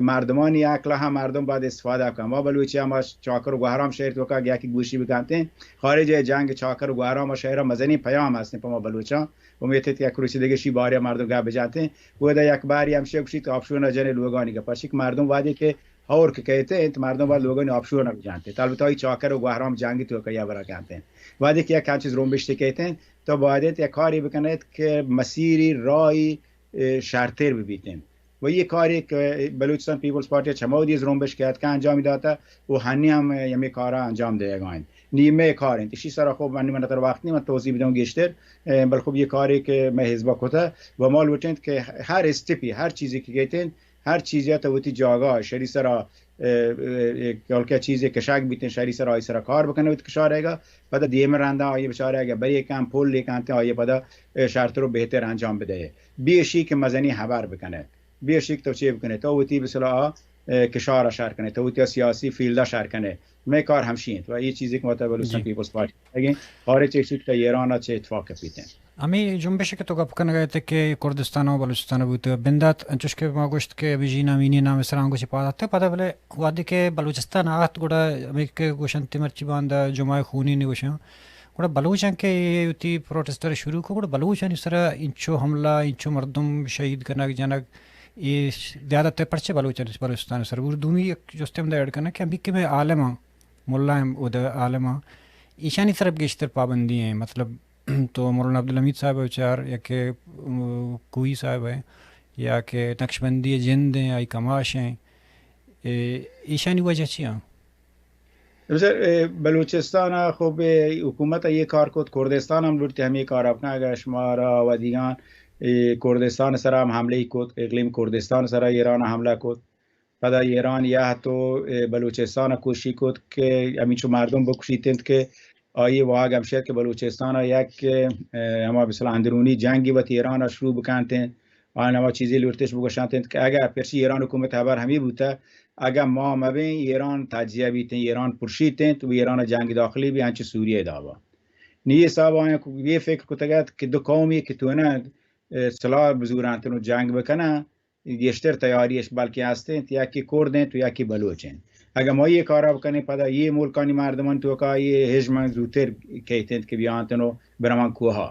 مردمانی عقل ہم مردم باید استفادہ کن۔ ما بلوچی ہم چاکر و گوہرام شہر توکا گیا کہ گوشی بکنتیں، خارج جنگ چاکر و گوہرام شہر مزنی پیام ہستیں پہ ما بلوچاں۔ امیت انت یک روچے دگہ شی بارے مردم گپ بجنت انت۔ و ادا یک باری ہمشی گوشیت آپشون جنے لوگانی گپ، پرچہ کہ مردم وہدے کہ ہور کہ کیت انت، مردم باید لوگانی آپشون بجنت انت۔ البتہ آئی چاکر و گوہرام جنگی توکا یا برا کنت انت۔ وہدے کہ یک ہنچ زرمبشتے کیت انت، تو باید انت یک کاری بکنیت کہ مسیری راہی، اے، شرتر ببیت انت۔ و یہ کاری کہ بلوچستان پیپلز پارٹی چمودی زرمبش کہ اتکا انجام داتا و ہنی ہم ہمیں کارا انجام دیگا انت۔ نی مئے کار انت۔ اشی سرا خوب من، من تر وقت نی، من توضیح بدوں گیشتر۔ اے، بل خوب یہ کاری کہ مئے حزبا کتا و ما لوٹیں کہ ہر اسٹپی، ہر چیزی کہ کیتیں، ہر چیزی تو وتی جاگا شری سرا، اے، اے، اے، کلکہ چیزی کشاک بیتیں، شری سرا آئی سرا کار بکنے وتی کشارے گا۔ پدا دیم رندا آئی بچارے گا بری کم پول لیکنتے آئی پدا، اے، شرتر و بہتر انجام بدے۔ بی اشی کہ مزنی حبر بکنے۔ بی اشی کہ تو چے بکنے؟ تو وتی بسلا، اے، کشارا شر کنے، تو وتی سیاسی فیلڈا شر کنے۔ مئے کار ہمشی انت و یہ چیزی کہ مطلب بلوچستان جی۔ پیپلز پارٹی اگیں خارج چیشی کہ ایران چے اتفاق کپیتیں۔ ہمیں جنبش کہ تو گپ کنگ ء کہ کردستان و بلوچستان بوت بندات، انچوش کہ ما گوشت کہ بجی نامینی نام سران گوشی پاد آتے پدا بلے وہدے کہ بلوچستان آت گڑا ہمیں کہ گوشنت مرچی باندا جمعہ خونی نی گوشاں۔ گڑا بلوچاں کہ اے وتی پروٹسٹ ء شروع کو، گڑا بلوچانی سرا انچو حملہ، انچو مردم شہید کنگ جنگ، اے زیادہ تر پرچہ بلوچانی، بلوچستان سر۔ اور دومی یک جستے ہم دا ایڈ کرنا کہ ابھی کہ میں عالم ہاں، ملا ہم او دا عالم ہاں، ایشانی طرف گیشتر پابندی ہیں، مطلب تو مولانا عبدالحمید صاحب ء چار یا کہ، ام، کوئی صاحب ہیں یا کہ نقشبندی جند ہیں، آئی کماش ہیں، اے، ایشانی وجہ چی ہیں؟ بسر، اے، بلوچستان ء خب، اے، حکومت ء یہ کار کت، کردستان ہم لوٹتے ہمیں کار اپنا، اگر شمارا ودیگان، اے، کردستان سرا ہم حملے کت، اقلیم کردستان سرا ایران حملہ کت۔ پدا ایران یہ تو، اے، بلوچستان کوشی کت کہ ہمینچو مردم بکشیت انت کہ آئی واگ ہمشیت کہ بلوچستان یک، اے، ہما بسلا اندرونی جنگی وت ایران شروع بکنت انت۔ آن ہما چیزی لوٹتش بگوشانت انت کہ اگر پرچی ایران حکومت خبر ہمی بوتا، اگاں ما مبیں، ایران تجزیہ بیتیں، ایران پرشیتیں، تو ایران جنگ داخلی بھی انچو سوریہ دابا۔ نی یہ صاحب آیاں کو یہ فکر کتگت کہ دو قومی کہ تو نہ، اے، سلاح بزورانت و جنگ بکنن، گیشتر تیاریش بلکہ ہستیں، یکی کرد انت و یکی بلوچ انت۔ اگاں ما یہ کارا بکنیں، پدا یہ ملکانی مردمان توکا یہ ہجمان زوتر کیت انت کہ بیانتن و برمان کوہا۔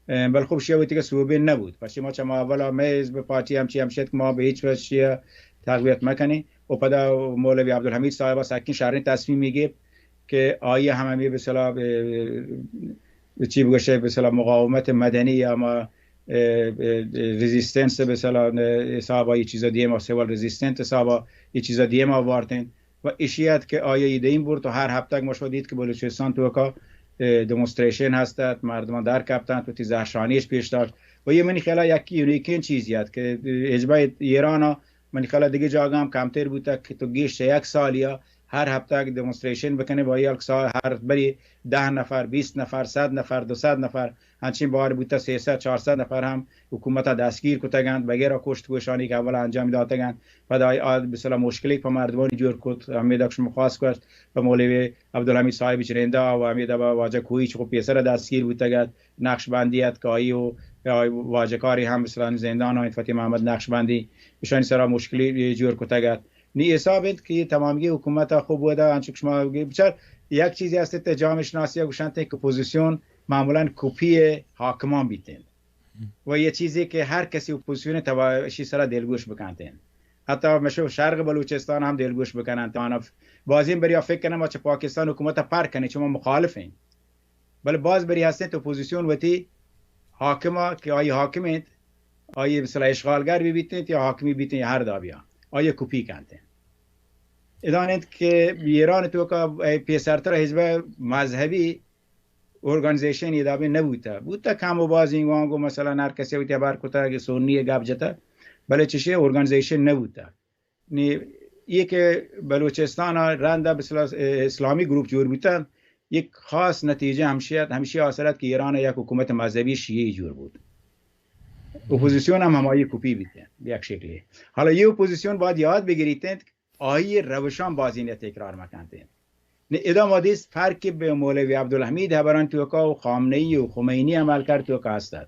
اے، بل خب شیعہ وتی کہ صوبے نہ بود۔ پرچہ ما چما اولا مئے حزب پارٹی ہمچی ہمشیت کہ ما بہ ہچ وجہ شیعہ تقویت مکنیں۔ و پدا مولوی عبدالحمید صاحب سکین شریں تصمیمی گیپت کہ آئی ہم ہمیں بسلا، اے، چی بگوشے بسلا مقاومت مدنی یا ما، اے، اے، ریزیسٹنس بسلا، اے، حسابا یہ چیزا دیما، سیول ریزیسٹنس حسابا یہ چیزا دیما وارتیں۔ و اشی ات کہ آیا یہ دیم برد و ہر ہفتگ ما شما دیت کہ بلوچستان توکا، اے، ڈیمونسٹریشن ہست ات، مردمان در کپتنت و تی زہرشانیش پیش داشت۔ و یہ منی خیالا یکی یونیکین چیزی ات کہ حزب ایرانا منی خیالا دگہ جاگہ ہم کمتر بوتگ کہ تو گیش چہ یک سالیا ہر ہفتگ ڈیمونسٹریشن بکنے، با یہ سال ہر بری دہ نفر، بیست نفر، صد نفر، دو صد نفر، انچیں بار بوتہ سیصد، چارصد نفر ہم حکومت ء دستگیر کتگ انت، بغیر کشت کشانی کہ اولا انجام داتگ انت۔ پدا آ بسلا مشکلی پہ مردمانی جوڑ کت، ہمے دک شما خاص گوشت، پہ مولوی عبدالحمید صاحب چرندہ و ہمے دبا واجہ کوہی چو پیسر دستگیر بوتگ ات، نقش بندی ات کہ آئی و واجہ کاری ہم بسلا زندان آئین فتح محمد نقش بندی، اشانی سرا مشکلی جوڑ کتگ ات۔ نی حساب انت کہ یہ تمامی حکومت ء خوب ودا انچو کہ شما بچار یک چیزی ہست ات جامعہ شناسی ء گوشنت کہ اپوزیسیون معمولاً کپی حاکمان بیتین و یه چیزی که هر کسی اپوزیسیون تبا اشی سرا دلگوش بکنتین. حتی مشو شرق بلوچستان هم دلگوش بکننت. آنف بازین بریا فکر کنم ما چه پاکستان حکومت پر کنی، چون ما مخالفین. بلے باز بری هستین تو اپوزیسیون وتی حاکما که آئی حاکم انت، آئی مثلا اشغالگر بی بیتین یا حاکمی بیتین یا هر دابیا، آئی کپی کنتین. ادان انت که ایران توکا پیسرتر حزب مذهبی ارگانیزیشن یه دابه نبوتا. بوتا کم و باز این وانگو مثلا هر کسی وتی خبر کتا که سنی گپ جتا، بلے چشه ارگانیزیشن نبوتا. نی، یه که بلوچستان رند به اصطلاح اسلامی گروپ جور بوتا، یک خاص نتیجه همشی ات، همشی حاصل ات که ایران یک حکومت مذهبی شیعی جور بود. اپوزیسیون هم همایی کپی بیتین، به یک شکلی. حالا یه اپوزیسیون باید یاد بگیریتین، آئی روشان بازین تکرار مکنتین. نی ادا ما دیست فرقی به مولوی عبدالحمید هبران توکا و خامنه‌ای و خمینی عمل کرد توکا هستد.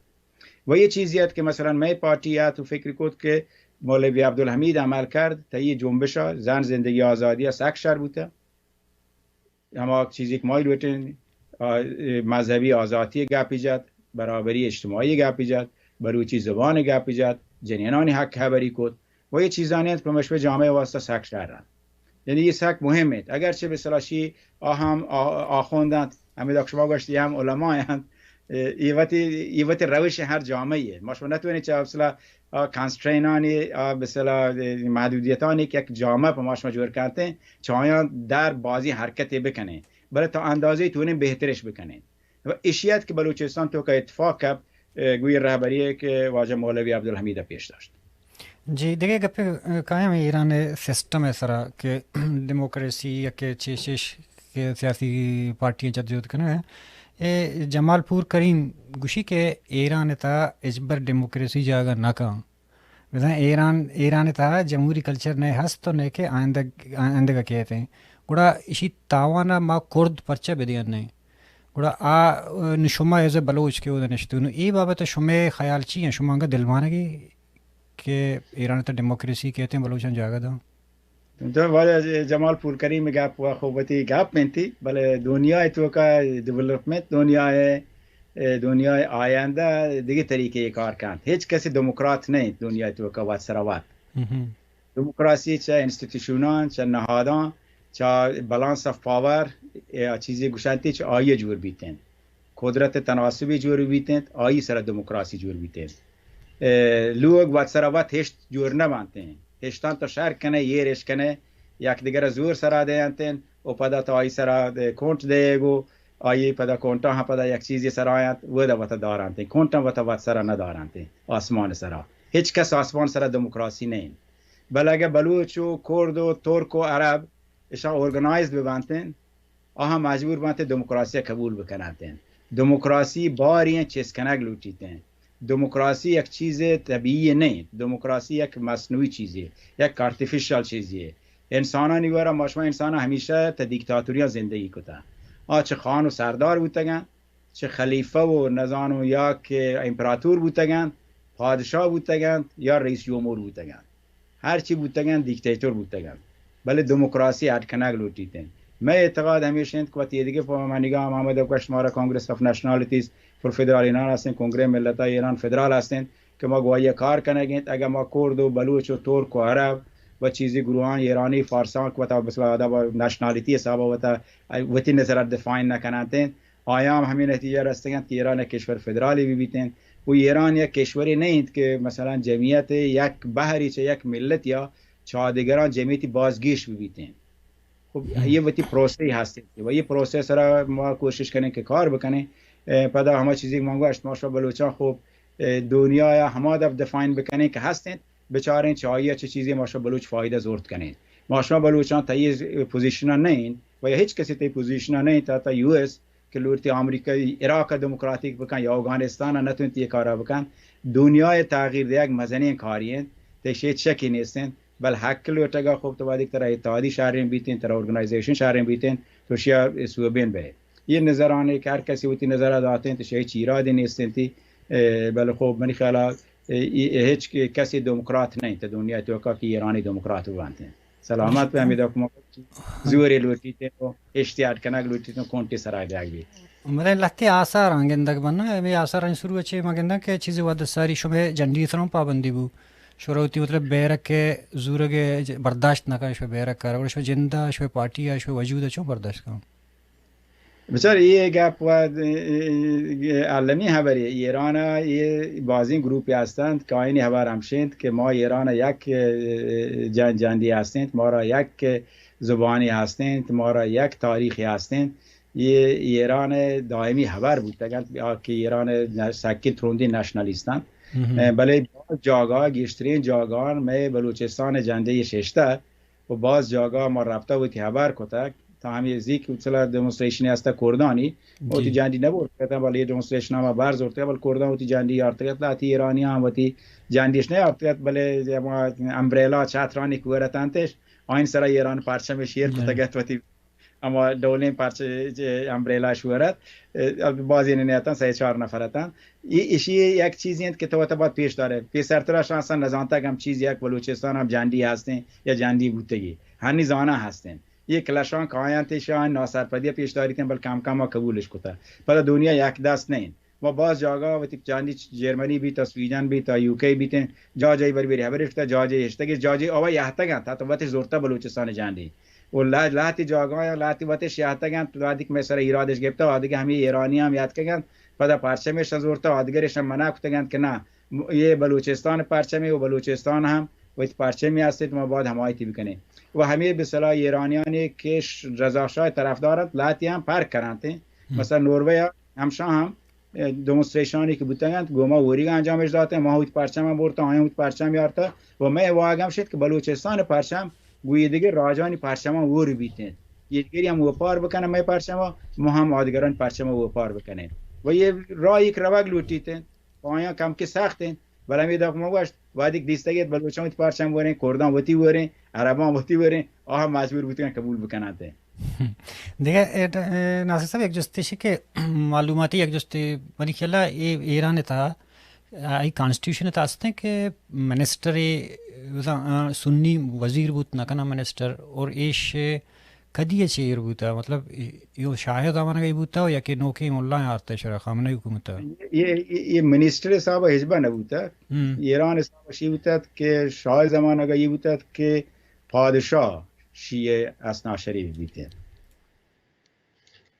و یه چیزی هست که مثلا می پارتی ات و فکر کد که مولوی عبدالحمید عمل کرد تا یه جنبش زن زندگی آزادی سک شر بوده. هما چیزی که ما لوٹین، آ، مذهبی آزادی گپی جد، برابری اجتماعی گپی جد، بلوچی زبان گپی جد، جنینانی حق خبری کد و یه چیزانی هست که مشبه جامعه واسطه سک شر هست. یعنی یه سک مهم انت. اگرچه به اصطلاح شی آ هم آ-، آخوندند، همین که شما گوشتی هم علمایند، اه، ای وتی، ای وتی روش هر جامعه ایه. ما شما نتوانید چه به اصطلاح، آ، کنسترینانی، آ، به اصطلاح، اه، محدودیتانی که یک جامعه په ما شما جور کنتین، چایان در بازی حرکتی بکنین. بلے تا اندازه تونین بهترش بکنین. و اشیت که بلوچستان توکا اتفاق کپ، اه، گوی رهبری که واجه مولوی عبدالحمید پیش داشت. جی، دگہ گپے، اه، قائم ایران سسٹم سرا کہ ڈیموکریسی یا کہ چیشش کہ سیاسی پارٹیاں جدوجہد کنگ ء۔ اے جمال پور کریم گوشی کہ ایران تہا ہچبر ڈیموکریسی جاگہ نہ کن۔ بزاں ایران، ایران تہا جمہوری کلچر نہ ہست و نہ کہ آئندہ، آئندہ کیت ہیں۔ گڑا اشی تاوان ما کرد پرچہ بدیان نہیں۔ گڑا آ، نو شما ایز اے بلوچ کہ اودا نشتو، نو اے بابت شمے خیال چی ہیں؟ شما انگا دلمانگی کہ ایران تہا ڈیموکریسی کیت ہیں بلوچاں جاگہ داں؟ تو واجہ جمال پور کریم گپ و خوبتی گپ انتی، بلے دنیا توکا ڈیولپمنٹ، دنیا ء، دنیا ء آیندہ دگہ طریقے کار کنت۔ ہچ کسی ڈیموکرات نہ انت دنیا توکا وت سرا وت۔ ڈیموکراسی چہ انسٹیٹیوشنان، چہ نہادان، چہ بالانس آف پاور، یا چیزی گوشنتی چہ آئی جور بیت انت۔ قدرت تناسبی جور بیت انت، آئی سرا ڈیموکراسی جور بیت انت۔ اے، لوگ وت سرا وت ہشت جور نہ بنت انت۔ ہشتان تو شر کنے، ایرش کنے، یک دگرا زور سرا دینت انت، و پدا تو آئی سرا دے کونٹ دے گو، آئی پدا کونٹا ہاں پدا یک چیزی سرا آیانت، ودا وتا دارانت انت۔ کونٹا وتا وت سرا نہ دارانت انت، آسمان سرا۔ ہچ کس آسمان سرا ڈیموکراسی نہ انت۔ بلے اگہ بلوچ و کرد و ترک و عرب اشاں آرگنائزڈ بہ بنت انت، آہاں مجبور بنت ڈیموکراسی قبول بکننت انت۔ ڈیموکراسی باری انت چست کنگ لوٹیت انت۔ ڈیموکراسی یک چیز طبیعی نہ انت۔ ڈیموکراسی یک مصنوعی چیزے، یک آرتیفیشل چیزے۔ انسانانی گورا ما شما انسان ہمیشہ تہ دیکتاتوریاں زندگی کتا۔ آ چہ خان و سردار بوتگن، چہ خلیفہ و نزانو یا کہ امپراتور بوتگن، پادشاہ بوتگن یا رئیس جمہور بوتگن۔ ہر چی بوتگن، دیکتاتور بوتگن، بلے ڈیموکراسی اڈ کنگ لوٹیت انت۔ مئے اعتقاد ہمیش انت کہ وتی ایدگہ پہ ما نگاہ ہم آمد گوشت مارا کانگریس آف نیشنالٹیز فار فدرال ایران ہستیں، کنگرہ ملتا ایران فدرال ہستیں کہ ما گواہی کار کنگ انت۔ اگہ ما کرد و بلوچ و ترک و عرب و چیزی گروہان ایرانی فارسان کہ وتا مثلا آداب نیشنالٹی حساب وتا وتی نظر ڈیفائن نہ کنانت انت، آیاں ہم ہمیں نتیجہ رستگ انت کہ ایران یک کشور فدرالی بہ بیت انت۔ و ایران یک کشورے نہ انت کہ مثلا جمعیت یک بہری چہ یک ملت یا چہ دگران جمعیتی بازگیش بہ بیت انت۔ خب، یہ وتی پروسے ہست انت و یہ پروسے سرا ما کوشش کنیں کہ کار بکنیں۔ اے، پدا ہما چیزی کہ من گوشت، ما شما بلوچان خب، اے، دنیا یا ہما دف ڈیفائن بکنیں کہ ہست انت، بچاریں چہ آئی چہ چیزی ما شما بلوچ فائدہ زورت کنیں۔ ما شما بلوچان تئی پوزیشن نہ انت و یا ہچ کسی تئی پوزیشن نہ انت، تا، تا یو ایس کہ لوٹی آمریکہ عراق ء ڈیموکراتیک بکن یا اوگانستان ء نتونت یہ کارا بکن، دنیا ء تغییر دیگ مزنیں کاری انت، تہ شے چکی نیست انت، بل حق لوٹگا خوب تو وادی ترا اتحادی شہرین بیتین، ترا آرگنائزیشن شہرین بیتین، تو شیا سوبین بہ۔ یہ نظرانے کہ ہر کسی وتی نظر داتین تو شے چیرا دی نیست انتی، اے، بل خوب منی خیالا، اے، اے، ہچ کسی ڈیموکرات نہیں تو دنیا توکا کہ ایرانی ڈیموکرات بنتین۔ سلامت بہ، ہمیں دکمہ زورے لوٹیت و اشتیاٹ کنگ لوٹیت و کونٹی سرا بیگ بیت۔ بلے لہتے آثار آں گندگ بنت، ہمے آثار آں سرو چے ما گنداں کہ چیزے وہد ساری شمے جنڈی سرا پابندی بو، شورا وتی مطلب بیرک ءِ زورگ ءَ برداشت نہ کن، شمے بیرک ءَ، گڑا شمے جند ءَ، شمے پارٹی ءَ، شمے وجود ءَ چون برداشت کن؟ بچار، اے گپ و عالمی خبرے۔ ایران ءَ اے بازیں گروپے ہستنت کہ آیانی خبر ہمشینت کہ ما ایران ءَ یک، اه، جن-، جندی ہستینت، مارا یک زبانی ہستینت، مارا یک تاریخی ہستینت۔ اے ایران ءِ دائمی خبر بوتگ انت کہ ایران ءِ سکیں ترندیں نشنلیست انت۔ بلے باز جاگہ، گیشتریں جاگہان مئے بلوچستان ءِ جندے ششتہ و باز جاگہ ما رپتہ وتی خبر کتگ۔ تا ہمے نزیک مثلا ڈیمونسٹریشن ہستہ کردانی، وتی جی۔ جندی نہ برتگ اتاں، بلے اے ڈیمونسٹریشن ما بر زرتگ، بلے کردان وتی جندی آرتگ ات، لہتی ایرانی ہم وتی جندیش نہ آرتگ ات، بلے ہما امبریلا چترانی کہ ورتنتش، آئین سرا ایران پرچمش ایر جی۔ کتگ ات وتی ہما ڈولیں پرچ-، چہ امبریلا شورت، اه، بازی نہ اتاں، سہ چار نفر اتاں۔ ای-، ایشی یک چیزی انت کہ تو وتا باید پیش دارے۔ پیسرترا شانسا نزانتگ ہم چیز یک بلوچستان ہم جندی ہستیں یا جندی بوتگی۔ ہنی زاناں ہستیں۔ اے کلشاں کاینت، ایشاں ناسرپدی پیش داریت، بلے کم کم ما قبولش کتہ۔ پدا دنیا یک دست نہ انت۔ ما باز جاگہ وتی جندی جرمنی بیت، سویڈن بیت، یوکے بیت، جا جائی بری بری خبرش کتہ، جا جائی اشتگش، جا جائی آوا یہتگ انت، حتی وتش زرتہ بلوچستان جندی۔ و لہ-، لہتی جاگہ یا لہتی وتش یہتگ انت، وہدی کہ مئے سر ایرادش گپتہ، وہدی کہ ہمے ایرانی ہم یہتگ انت، پدا پرچمش زرتہ، آدگرش ہم منع کتگ انت کہ نہ، م-، اے بلوچستان پرچمے و بلوچستان ہم وتی پرچمے ہستیں، ما باید حمایتی بکنیں۔ و ہمے بسلا ایرانیانی کہ ش-، رضا شاہ طرفدار انت، لہتی ہم فرق کرنت۔ مثلا نوروے ہمشاں ہم، اه، ڈیمونسٹریشنانی کہ بوتگ انت، گوں ما وریگا انجامش داتیں، ما وتی پرچم ہم برتہ، آیاں وتی پرچم یارتہ و مئے واہگ ہم شت کہ بلوچستان پرچم گوں اے دگہ راجانی پرچماں ہور بیتیں۔ اے دگری ہم اوپار بکنن مئے پرچما، ما ہم آدگرانی پرچما اوپار بکنیں۔ و اے راہ یک روگ لوٹیت انت، آیاں کم کہ سخت انت، بلے ہمے دپ ما گوشت، وہدی کہ دیستگ ات بلوچاں وتی پرچم وریں، کرداں وتی وریں، عرباں وتی وریں، آ ہم مجبور بوتگن قبول بکننت۔ دگہ، اے، اے، ناصر صاحب، یک جستے کہ معلوماتی یک جستے، منی خیال ءَ اے ایران ءِ تہا، آئی کانسٹیٹیوشن ءِ تہا ہستیں کہ منسٹر، آ، سنی وزیر بوت نہ کناں منسٹر، اور ایش کدی ءَ چیر بوتا، مطلب، اے، اے شاہ ءِ زمانگ ءَ بوتا یا کہ نوکیں ملا آرتا شرا خامنہ ءِ حکومت ءَ؟ یہ، یہ، یہ منسٹر صاحب ہچبر نہ بوتا۔ ایران صاحب شی بوتا کہ شاہ زمانگ ءَ یہ بوتا کہ پادشاہ شیعہ حسنا شریف بیتے۔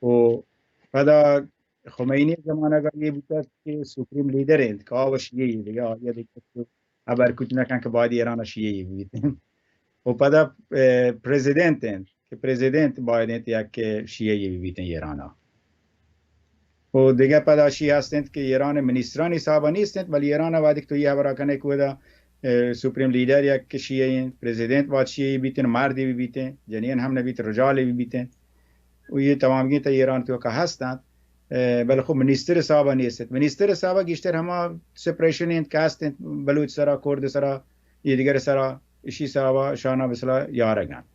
و پدا خمینی زمانگ ءَ یہ بوتگ کہ سپریم لیڈر انت کہ آ وش یہ دگہ آیا دگہ خبر کچھ نہ کن کہ باید ایران شیعہ یہ بیت۔ و پدا، اه، پریزیدنت انت کہ پریزیدنت باید انت یک شیعہ یہ بیت ایران۔ و دگہ پدا شیعہ ہست انت کہ ایران منسٹرانی حساب نیست انت، بلے ایران وقتی تو یہ خبر کنے کہ ودا، اه، سپریم لیڈر یک شیعہ انت، پریزیدنت باید شیعہ یہ بیت، مردی بھی بیت، جنین ہم نہ بیت، رجال بھی بیت۔ و یہ تمامگی تا ایران توکا ہست انت۔ اه، بلے خب منسٹر صاحب نیست انت۔ منسٹر صاحب گیشتر ہما سپریشن انت کہ ہست انت بلوچ سرا، کرد سرا، یہ دیگر سرا، اشی صاحب شانا مثلا یارگ انت۔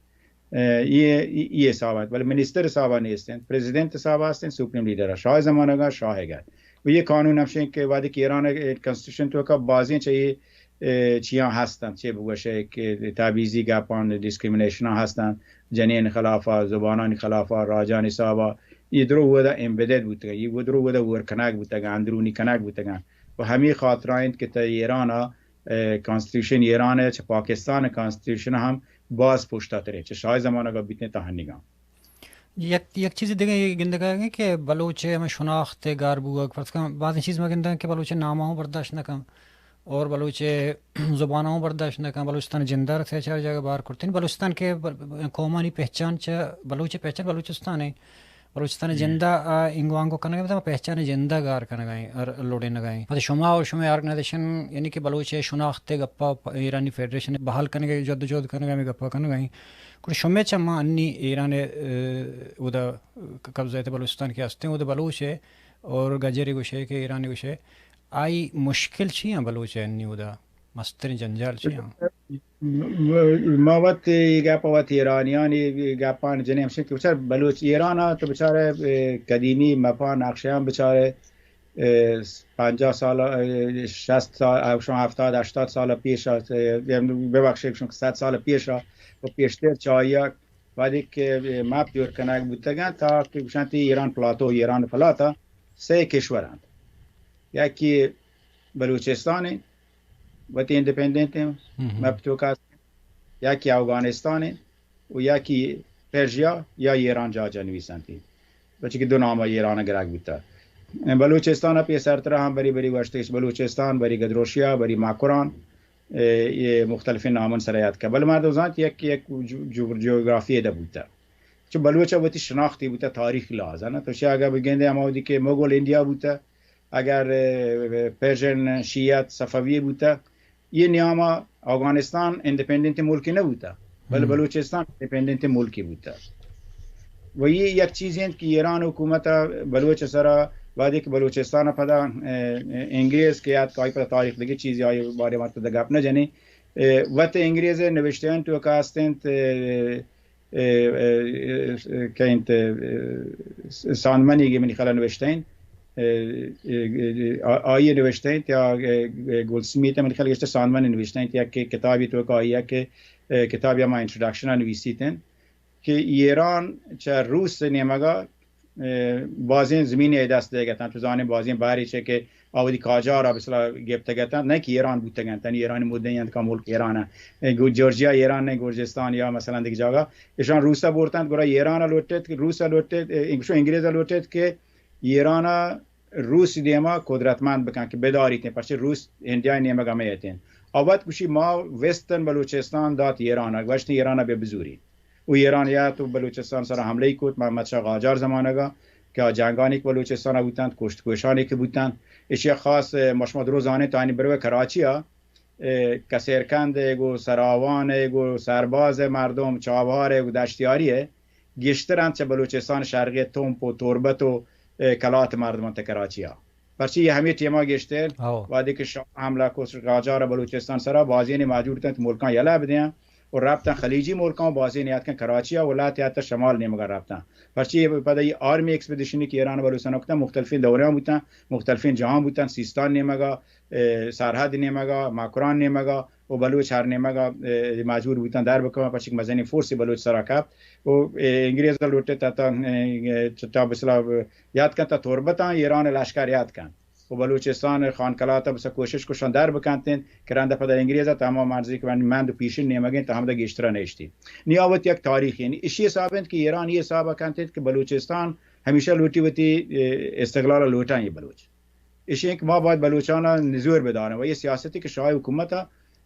اه، یہ، یہ صاحب انت، بلے منسٹر صاحب نیست انت۔ پریزیدنت صاحب ہست انت، سپریم لیڈر شاہ زمانگا شاہ گا۔ و یہ قانون ہمشیں کہ وقتی کہ ایران کانسٹیٹیوشن توکا بازیں چاہیے اه، چیاں ہستن، چے بگوشے کہ تبعیضی گپان، ڈسکریمنیشن ہستن، جنین خلافا، زبانانی خلافا، راجانی حسابا، یہ درو ودا ایمبیڈڈ بوتگا، یہ درو ودا ور کنگ بوتگا، اندرونی کنگ بوتگا۔ و ہمیں خاطرہ انت کہ تا ایران، اه، کانسٹیٹیوشن ایران ہے، چہ پاکستان کانسٹیٹیوشن ہم باز پشتا ترے، چہ شاہ زمانگا بیتنے تا ہنگا۔ یک، یک چیز دگہ گندگا کہ بلوچ ہمیں شناخت گار بوگ، فرض کن بعض چیز ما گندگا کہ بلوچ ناماں برداشت نہ کن۔ اور بلوچ زباناں برداشت نہ کن، بلوچستان جندار سے چار جگہ بار کرتین۔ بلوچستان کے ب-، ب-، قومانی پہچان چہ بلوچ پہچان بلوچستان ہے۔ بلوچستان جندا آ انگو آنگو کنگا، مطلب پہچان جندا گار کنگا ہیں، اور لوڑے نگا ہیں۔ مطلب شما اور شما آرگنائزیشن، یعنی کہ بلوچ شناخت گپا پ-، ایرانی فیڈریشن بحال کنگا، جد و جہد کنگا، ہمیں گپا کنگا ہیں۔ کل شما چما انی ایران، اه، ادا قبضہ بلوچستان کے ہستیں، ادا بلوچ ہے اور گجر گوشے کہ ایران گوشے، آئی مشکل چی ہیں بلوچ ء انی اودا؟ مستریں جنجال چی ہیں؟ ما وت اے گپ ء وت ایرانیانی گپان جنیں ہمشیں کہ بچار بلوچ ایران ء تو بچارے، اے، قدیمی مپا نقشیاں بچارے، اے، پنجاہ سال، اے، شست سال، اے، شما ہفتاد، ہشتاد سال پیش ء، اے، ببخشے شما صد سال پیش ء و پیشتر چاہیا وہدے کہ مپ جوڑ کنگ بوتگ انت، تا کہ گوشنت ایران پلاتو، ایران پلاتا سئے کشور انت، یکی بلوچستان انت، وتی انڈیپینڈنٹ انت، مپ توکا است، یکی اوگانستان انت و یکی پرژیا یا ایران جا جا نویسنتی، بچے کہ دو نام ایران گرگ بوتا. بلوچستان پہ سرترا ہم بری بری گوشتش بلوچستان، بری گدروشیا، بری ماکران، اے، اے مختلفیں نامن سرا یاد کا. بلے مردم زانت یک، یک جو-، جو-، جغرافی دا بوتا. چو بلوچ وتی شناختی بوتا تاریخ لحاظا، نا؟ تو شی اگر بگندے ہما وقتی کہ مغل انڈیا بوتا، اگر، اے، پرشین شیعت صفوی بوتا، یہ نیاما اوگانستان انڈیپینڈنٹ ملکی نہ بوتا، بلے بلوچستان انڈیپینڈنٹ ملکی بوتا. و یہ یک چیزی انت کہ ایران حکومت بلوچ سرا، وہدے کہ بلوچستان پدا، اے، اے، انگریز کہ یاد کائی پدا تاریخ دگہ چیزی آئی بارے ما تو گپ نہ جنی. اے، وت انگریز نوشتہ انت تو کا استنت، اے، اے، اے، اے، کئے انت، اے، ساندمنی کہ منی خیالا نوشتہ انت، اے، اے، اے، آ-، آئی نوشتہ انت یا، اے، اے، گولڈ سمیت منی خیالا گشتہ ساندمنی نوشتہ انت یا کہ کتابی تو کا آئی کہ، اے، کتابی ہما انٹروڈکشن نویسیت انت کہ ایران چہ روس نیمگا، اے، بازیں زمین ء دست دیگ اتنت. تو زانے بازیں بہرے چہ کہ آ وتی قاجار ء بسلا گپتگ اتنت، نہ کہ ایران بوتگ انت، یعنی ایرانی مدعی انت کہ ملک ایران انت. اے گو-، جورجیا ایران نہ، گرجستان یا مثلاً دگہ جاگہ، ایشان روس ء برتنت، گڑا ایران ء لوٹت، روس ء لوٹت، اے، انگشو انگریز ء لوٹت کہ ایران ء روس دیما قدرتمند بکن کہ بداریت، پرچہ روس انڈیا نیمگ ء میتین. آ وت گوشی ما ویسترن بلوچستان دات ایران ء، گوشت ایران ء بہ بزوری. و ایران یا تو بلوچستان سرا حملہ ای کت، محمد شاہ قاجار زمانگا کہ آ جنگانی کہ بلوچستان بوتنت، کشت کوشانی کہ بوتنت، اشیا خاص، اے، ما شما درو زانیں تانی بروے کراچی ء، اے، کسیرکند ء گو سراوان ء گو سرباز ء مردم، چابہار ء گو دشتیاری ء گیشتر انت چہ بلوچستان شرقی تمپ و تربت و، اے، کلات مردم انت کراچی ء. پرچی یہ ہمیں ٹیما گیشتر وہدے کہ شاہ حملہ کو قاجار بلوچستان سرا بازین مجبور تنت ملکاں یلہ بدیاں و رفتن خلیجی ملکاں و بازین یاتکن کراچی ء و لات یات شمال نیمگا رفتن. پرچی پدا یہ آرمی ایکسپیڈیشنی کہ ایران بلوچستان کتن مختلفین دوریاں بوتن، مختلفین جاہاں بوتن، سیستان نیمگا، اے، سرحد نیمگا، مکران نیمگا و بلوچ ہر نیمگا، اے، مجبور بوتن در بکن، پرچی کہ مزنی فورس بلوچ سرا کپت و، اے، انگریز لوٹت تا، اے، تا بسلا یاد کن تا تربتاں ایران لشکر یاد کن و بلوچستان خان کلات بس کوشش کشان در بکنتین کہ رند پدا انگریز تمام مرزی کہ من مند و پیشن نیمگین تا ہمدا گیشترا نیشتی. نی آ وت یک تاریخی، یعنی اشی حساب انت کہ ایران یہ حساب کنت کہ بلوچستان ہمیشہ لوٹی وتی، اے، استقلال لوٹاں یہ بلوچ. اشی کہ ما باید بلوچانا نزور بداریں و یہ سیاستی کہ شاہ حکومت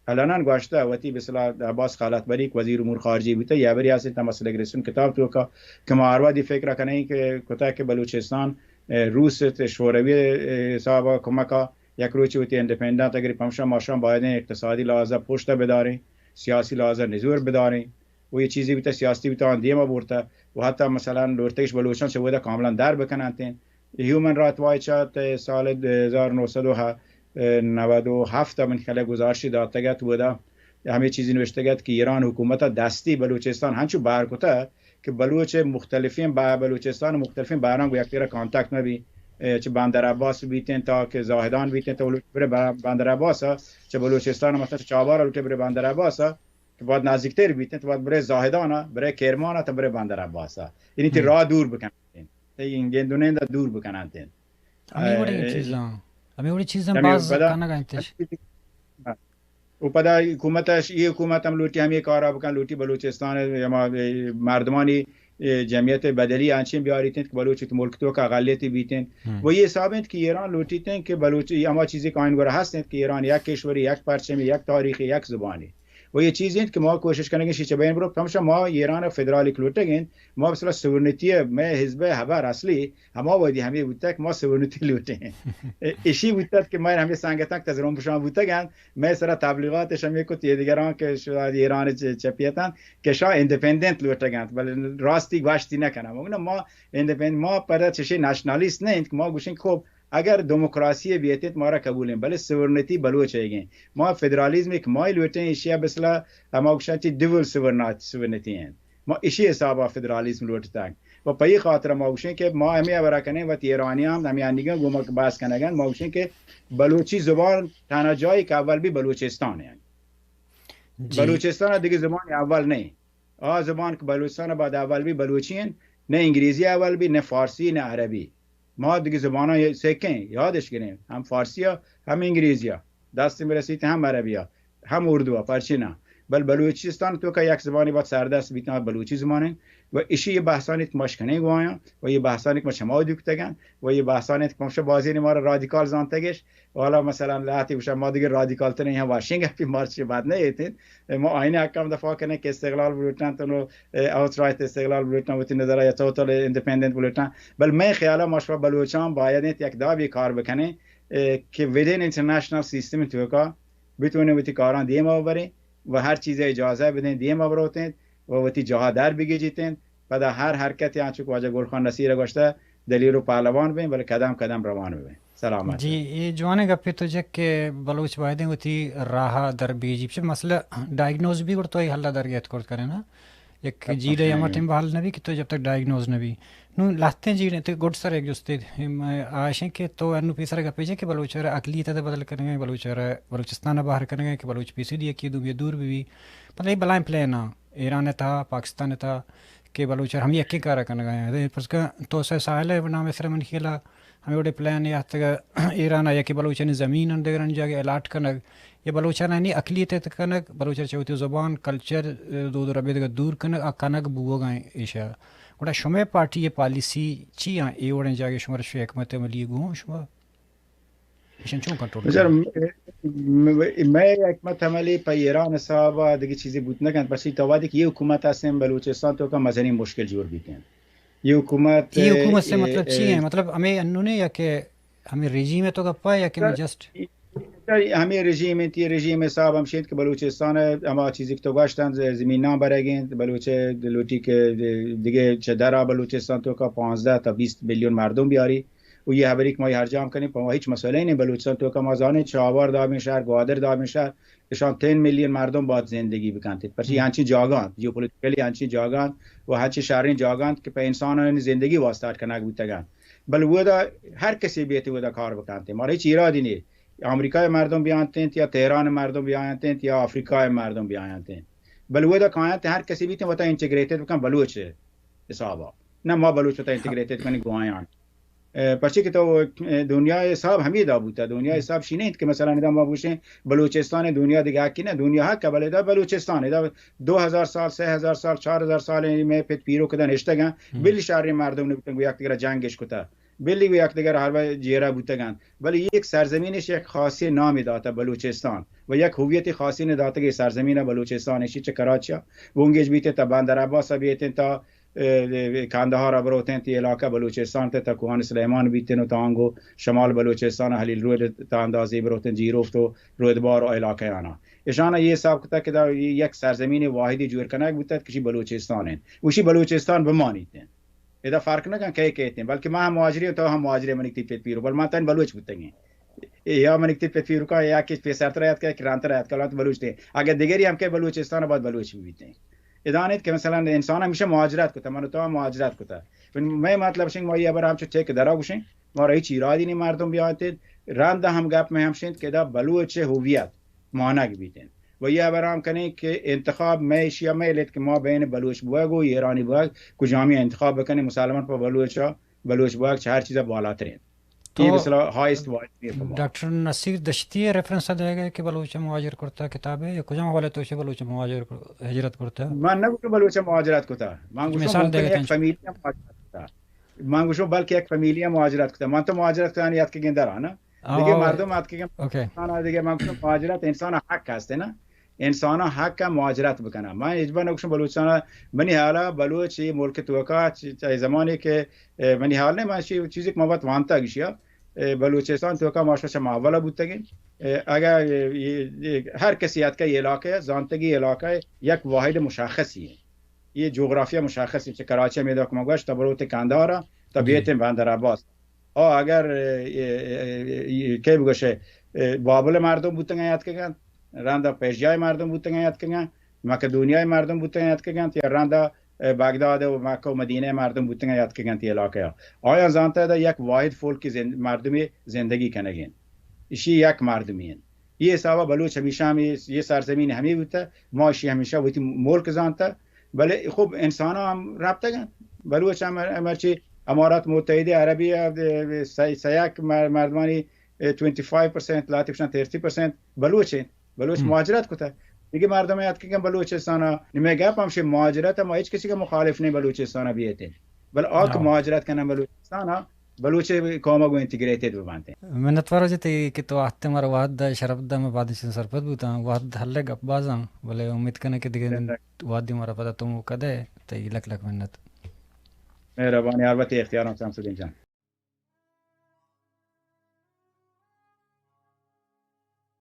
علنا گوشتہ وتی بسلا عباس خلعت بری کہ وزیر امور خارجی بوتہ، یا بری ہستیں تمس لگرسون کتاب توکا کہ ما ہر وہدی فکر کنیں کہ کتا کہ بلوچستان، اے، روس ات شوروی، اے، حساب کمکا یک روچی وتی انڈیپینڈنٹ اگر پمشا ماشان بایدیں اقتصادی لحاظ پشت بداریں، سیاسی لحاظ نزور بداریں و یہ چیزی بوتہ سیاسی بوتہ آن دیما برتہ و حتی مثلاً لوٹتگش بلوچان چہ ودا کاملاً در بکننتیں. ہیومن رائٹ واچ ء تہ سال دو ہزار نو سد و نود و ہفت ء من خیال ء گزارشی داتگ ات، ودا ہمے چیزی نوشتگ ات کہ ایران حکومت ء دستی بلوچستان ہنچو بہر کتہ کہ بلوچ مختلفیں با-، بلوچستان مختلفیں بہراں گوں یکدگر ء کانٹیکٹ مہ بی، اے، چہ بندر عباس بیتیں تا کہ زاہدان بیتیں تا بلوچ برے با-، بندر عباس ء، چہ بلوچستان مثلاً چابہار ء لوٹے برے بندر عباس ء، کہ باید نزدیکتر بیتیں، تو باید برے زاہدان ء، برے کرمان ء، تو برے بندر عباس ء. یعنی تی راہ دور بکننتیں. تی گندونیں دا دور بکننتیں. ہمے وڑیں اے، چیزاں، ہمے وڑیں چیزاں ہمے باز پدا کنگ ء انتش. و پدا حکومت اش، یہ حکومت ہم لوٹی ہمے کارا بکن، لوٹی بلوچستان ء ہما، اے، مردمانی، اے، جمعیت بدلی انچیں بیاریت انت کہ بلوچ ملک توک اقلیتی بیت انت. و یہ حساب انت کہ ایران لوٹیت انت کہ بلوچ، یہ ہما چیزی کہ آئین گورا ہست انت کہ ایران یک کشوری، یک پرچمی، یک تاریخی، یک زبانی. و یہ چیز انت کہ ما کوشش کنگیں شی چہ بین برو، پمشا ما ایران فدرالی لوٹگ انت، ما مثلا سورنتی، مئے حزب ہبر اصلی ہما وہدی ہمے بوتگ کہ ما سورنتی لوٹیں. اشی بوتگ کہ مئے ہمے سنگتاں کہ تزرون پشان بوتگ انت، مئے سرا تبلیغاتش ہمے کت، یہ دیگراں کہ شاید ایران چ-، چپیتاں کہ شاہ انڈیپینڈنٹ لوٹگ انت، بلے راستی گوشتی نہ کناں. ما گونا ما انڈیپینڈنٹ، ما پر چشے نیشنالیست نہ انت کہ ما گوشیں خوب اگر دموکراسی بیتیت مارا قبول انت، بلے سورنتی بلوچ ایگیں، ما فدرالیزم ایک مائی لوٹیں، ایشیا بسلا ہما گوشاں چی ڈبل سورنا-، سورنتی انت. ما اشی حسابا فدرالیزم لوٹتگ. و پہ ای خاطر ما گوشیں کہ ما ہمے ہبرا کنیں وت ایرانیان، ہمے انیگاں گوما کہ بحث کنگن، ما گوشیں کہ بلوچی زبان تنہا جائی کہ اول بھی بلوچستان ہے. جی. بلوچستان دیگه زبان اول نہیں. آ زبان کہ بلوچستان ءَ باید اول بی، بلوچی انت، نہ انگریزی اول بی، نہ فارسی، نہ عربی. ما دگہ زباناں سکیں، یادش گریں، ہم فارسی ءَ، ہم انگریزی ءَ. دست برسیت ہم عربی ءَ، ہم اردو ءَ، پرچے نہ؟ بل بلوچستان توکا یک زبانی باید سردست بیت، آ بلوچی زبان انت. و اشی یہ بحثانی کہ ما شکنیں گوایاں و یہ بحثانی کہ ما شما دیکتگن و یہ بحثانی کہ ما شما بازین مارا رادیکال زانتگش. والا مثلاً لہتے گوشن ما دیگه رادیکال ترین ہم واشنگ اپی مارچ بعد نہ ایتین. ما آئین حق ہم دفاع کنیں کہ استقلال بلوٹن، تو نو، اے، آؤٹ رائٹ استقلال بلوٹن، وتی نظر یا ٹوٹل انڈیپینڈنٹ بلوٹن. بل میں خیال ما شما بلوچان باید انت یک دابی کار بکنیں، اے، کہ ودین انٹرنیشنل سیستم توکا بتونیں وتی کاراں دیما ببریں و ہر چیزے اجازہ بدیں دیما بروتیں و وتی جاہا در بگیجیتیں. پدا ہر حرکت، آنچو کہ واجہ گل خان نصیر گوشتہ، دلیر و پہلوان بیں، بلے قدم قدم روان بیں. سلامت. جی، اے جوانیں گپے تو جک کہ بلوچ بایدیں وتی راہ در بیجی. چہ مسئلہ ڈائگنوز بی گڑا تو اے حل در گیت کرت کرے نا. یک جیڑے ہما ٹیم حل نبی کہ تو جب تک ڈائگنوز نبی. نوں لہتیں جیڑے تے گڈ سر یک جستے آشیں کہ تو انو پیسر گپے جے کہ بلوچ را اقلیت ءَ بدل کنگے، بلوچ را بلوچستان ءَ باہر کنگے کہ بلوچ پی سی ڈی کی دومی دور بی. پتہ اے بلائیں پلان ءَ ایران ءِ تہا، پاکستان ءِ تہا کہ بلوچ ہم یکیں کار کنگ ءَ انت. پرچا کہ تو سے ساحل ءِ نام ءِ سر من خیال ءَ ہمے وڑیں پلان یاتگ ایران ءَ، یکے بلوچانی زمین انت دگرانی جاگہ الاٹ کنگ، یا بلوچانی اقلیت ءِ کنگ، بلوچ چہ وتی زبان، کلچر، دود و ربیدگ دور کنگ، آ کنگ بوگ ءَ انت ایشا. گڑا شمئے پارٹی ءِ پالیسی چی انت؟ اے وڑیں جاگہ شمارا شمئے حکمت عملی گوں شما ایشاں چون کنٹرول بچار، کنئے؟ م-، م-، مئے حکمت عملی پہ ایران حساب ءَ دگہ چیزے بوت نہ کنت، پرچی تو وہدے کہ یہ حکومت ہستیں بلوچستان توکا مزنیں مشکل جوڑ بیتیں. یہ حکومت، یہ حکومت سے اے، مطلب چی اے، ہیں؟ مطلب ہمیں انہوں نے یا کہ ہمیں رژیم ہے تو گپا یا کہ ہمیں جسٹ ہمیں رژیم انت، یہ رژیم حساب ہم شیت کہ بلوچستان ءَ ہما چیزی کہ تو گوشتن، ز-، زمیناں برگ انت، بلوچ لوٹی کہ دگہ چہ درا بلوچستان توکا پانزدہ تا بیست میلیون مردم بیاری. و یہ حبری کہ ما یہ ہر جام کنیں، پہ ما ہچ مسئلہ نہیں. بلوچستان توکا ما زانیں، چاوار دابیں شہر، گوادر دابیں شہر، اشان تین میلیون مردم باید زندگی بکنت. پرچی ہنچین جاگہ انت، جیوپولیٹیکلی ہنچین جاگہ انت و ہنچین شہرین جاگہ انت کہ پہ انسانانی زندگی واسطہ اٹ کنگ بوتگ انت. بل ودا ہر کسی بیت ودا کار بکنت. مارا ہچ ایرادی نہیں. آمریکای مردم بیانتیں یا تہران مردم بیانتیں یا آفریقای مردم بیانتیں. بل ودا کاینت ہر کسی بیت وتا انٹیگریٹڈ بکن بلوچ حسابا. نہ ما بلوچ وتا انٹیگریٹڈ کنی گوایان. اے، پرچے کہ تو، اے، دنیا حساب ہمیں دا بوتا. دنیا حساب شی نہیں کہ مثلاً ادا ما بوشیں بلوچستان دنیا دیگه حقی نہ، دنیا حق بلے دا بلوچستان دا دو ہزار سال، سہ ہزار سال، چار ہزار سال میں پت پیرو کدا نشتگاں، بلی شہر مردم نے بکن گو یک دیگر جنگش کتا. بلی و یک دیگر ہر وقت جیرہ بوتگاں. بلے یک سرزمینش یک خاصی نامی داتا بلوچستان و یک هویت خاصی نے داتا کہ سرزمین بلوچستان شی چہ کراچی بونگیج بیتے تا بندر عباس بیتے تا، اے، اے، کندهار بروتیں تی علاقہ بلوچستان تے تا کوہان سلیمان بیتن و تا آنگو شمال بلوچستان حلیل رود تا اندازی بروتیں جیروفت و رودبار و علاقہ آنا. اشانا یہ حساب کتا کہ دا یک سرزمین واحدی جوڑ کنگ بوتا کہ شی بلوچستان ہیں. وشی بلوچستان بمانیت ہیں. ادا فرق نہ کن کئے کئیت ہیں، بلکہ ما ہم مہاجری ہیں، تو ہم مہاجری، منی تی پت پیرو، بل ما تن بلوچ بوتگیں. اے یا منی تی پت پیرو کا یا کہ پیسرتر آیت کا، کرانتر آیت کا، لانت بلوچ تے. اگر دیگری ہم کہ بلوچستان بعد بلوچ بھی بیتیں. ادانیت کہ مثلاً انسان ہمیشہ مہاجرت کتا، من تو ہم مہاجرت کتا. من، میں مطلب شنگ ما یہ بر ہم چو ٹھیک درا گوشیں، ما رہی چی را دینی مردم بیانتے، رند ہم گپ میں ہم شنت کہ دا بلوچ ہویت مانگ بیتیں. و یہ ہبر ہم کنیں کہ انتخاب میں ایشیا میں لیت کہ ما بین بلوچ بوگ و ایرانی بوگ کجامی انتخاب بکنیں، مسلمان پہ بلوچا، بلوچ بوگ چہ ہر چیزا بالاترین. تو یہ مثلا ہائیسٹ وائس نہیں پہ ما. ڈاکٹر نصیر دشتی ریفرنس دے گئے کہ بلوچ مہاجر کرتا کتاب ہے، یا کجام حوالے تو سے بلوچ مہاجر کر-، ہجرت کرتا؟ من نہ گوشوں بلوچ مہاجرت کتا، من گوشوں مثال دے ممکن گئے یک فیملی مہاجرت کتا. من گوشوں بلکہ یک فیملی مہاجرت کتا، من تو مہاجرت کتا یاد کہ گندر آنا. آ، دیگه او، مردم اتکگن اوکے. پاکستان، دیگه من گوشم مهاجرت انسان حق هست نه؟ انسان حق مهاجرت بکنه. من اجبا نگوشم بلوچستان، منی حالا بلوچ یہ ملک توکا چ-، چ-، زمانی که، اه، منی حال نه، من چی-، چیزی که ما وت وانتا گشیا، اه، بلوچستان توکا ما شما چه محولا بوتگین. اه، اگر، اه، یہ، یہ هر کسی اتکه یہ علاقه، زانتگی علاقه یک واحد مشخصی ہے. یہ جغرافیا مشخصی، چه کراچی میدا که ما گوشت، تا بروت کندهارا، تا بیتیم بندر عباس. آ اگر، اه، اه، اه، اه، کی بگوشه، اه، بابل مردم بوتگن یاد کگن، رندا پیشجای مردم بوتگن یاد کگن، مکدونیای مردم بوتگن یاد کگن، یا رندا، اه، بغداد و مکه و مدینه مردم بوتگن یاد کگن تی علاقه ها. آیا زانتا دا یک واحد فولک زند-، مردمی زندگی کنگین. اشی یک مردمی هن. یہ حسابا بلوچ همیشه همی، یہ سرزمین همی بوتا، ما اشی همیشه وتی ملک زانتا، بلے خب انسان ہم رابطہ گن، بلوچ ہم مرچی امارات متحدہ عربی ء سیاک مردمانی ٹوئنٹی فائیو پرسنٹ، لاتی پرسنٹ، تھرٹی پرسنٹ بلوچ ہیں، بلوچ مہاجرت کتا. دیگه مردم یاد کہ بلوچستان ء نمے گپ ہم شے مہاجرت ء ما ہچ کسی کا مخالف نہیں بلوچستان ء بیتے، بل آ کہ مہاجرت کنن بلوچستان ء، بلوچ قوم ء گوں انٹیگریٹڈ بہ بنت. منتوار ہو جتے کہ تو آتے مارا وہد دا شرف دا، میں بعد سے سرپد بوتا. وہد ہلے گپ بازاں، بلے امید کنے کہ دیگه وہدی مارا پدا تو موقع دے. تئی لک لک منت. مہربانی، ہر وقت اختیاروں شمس الدین جان.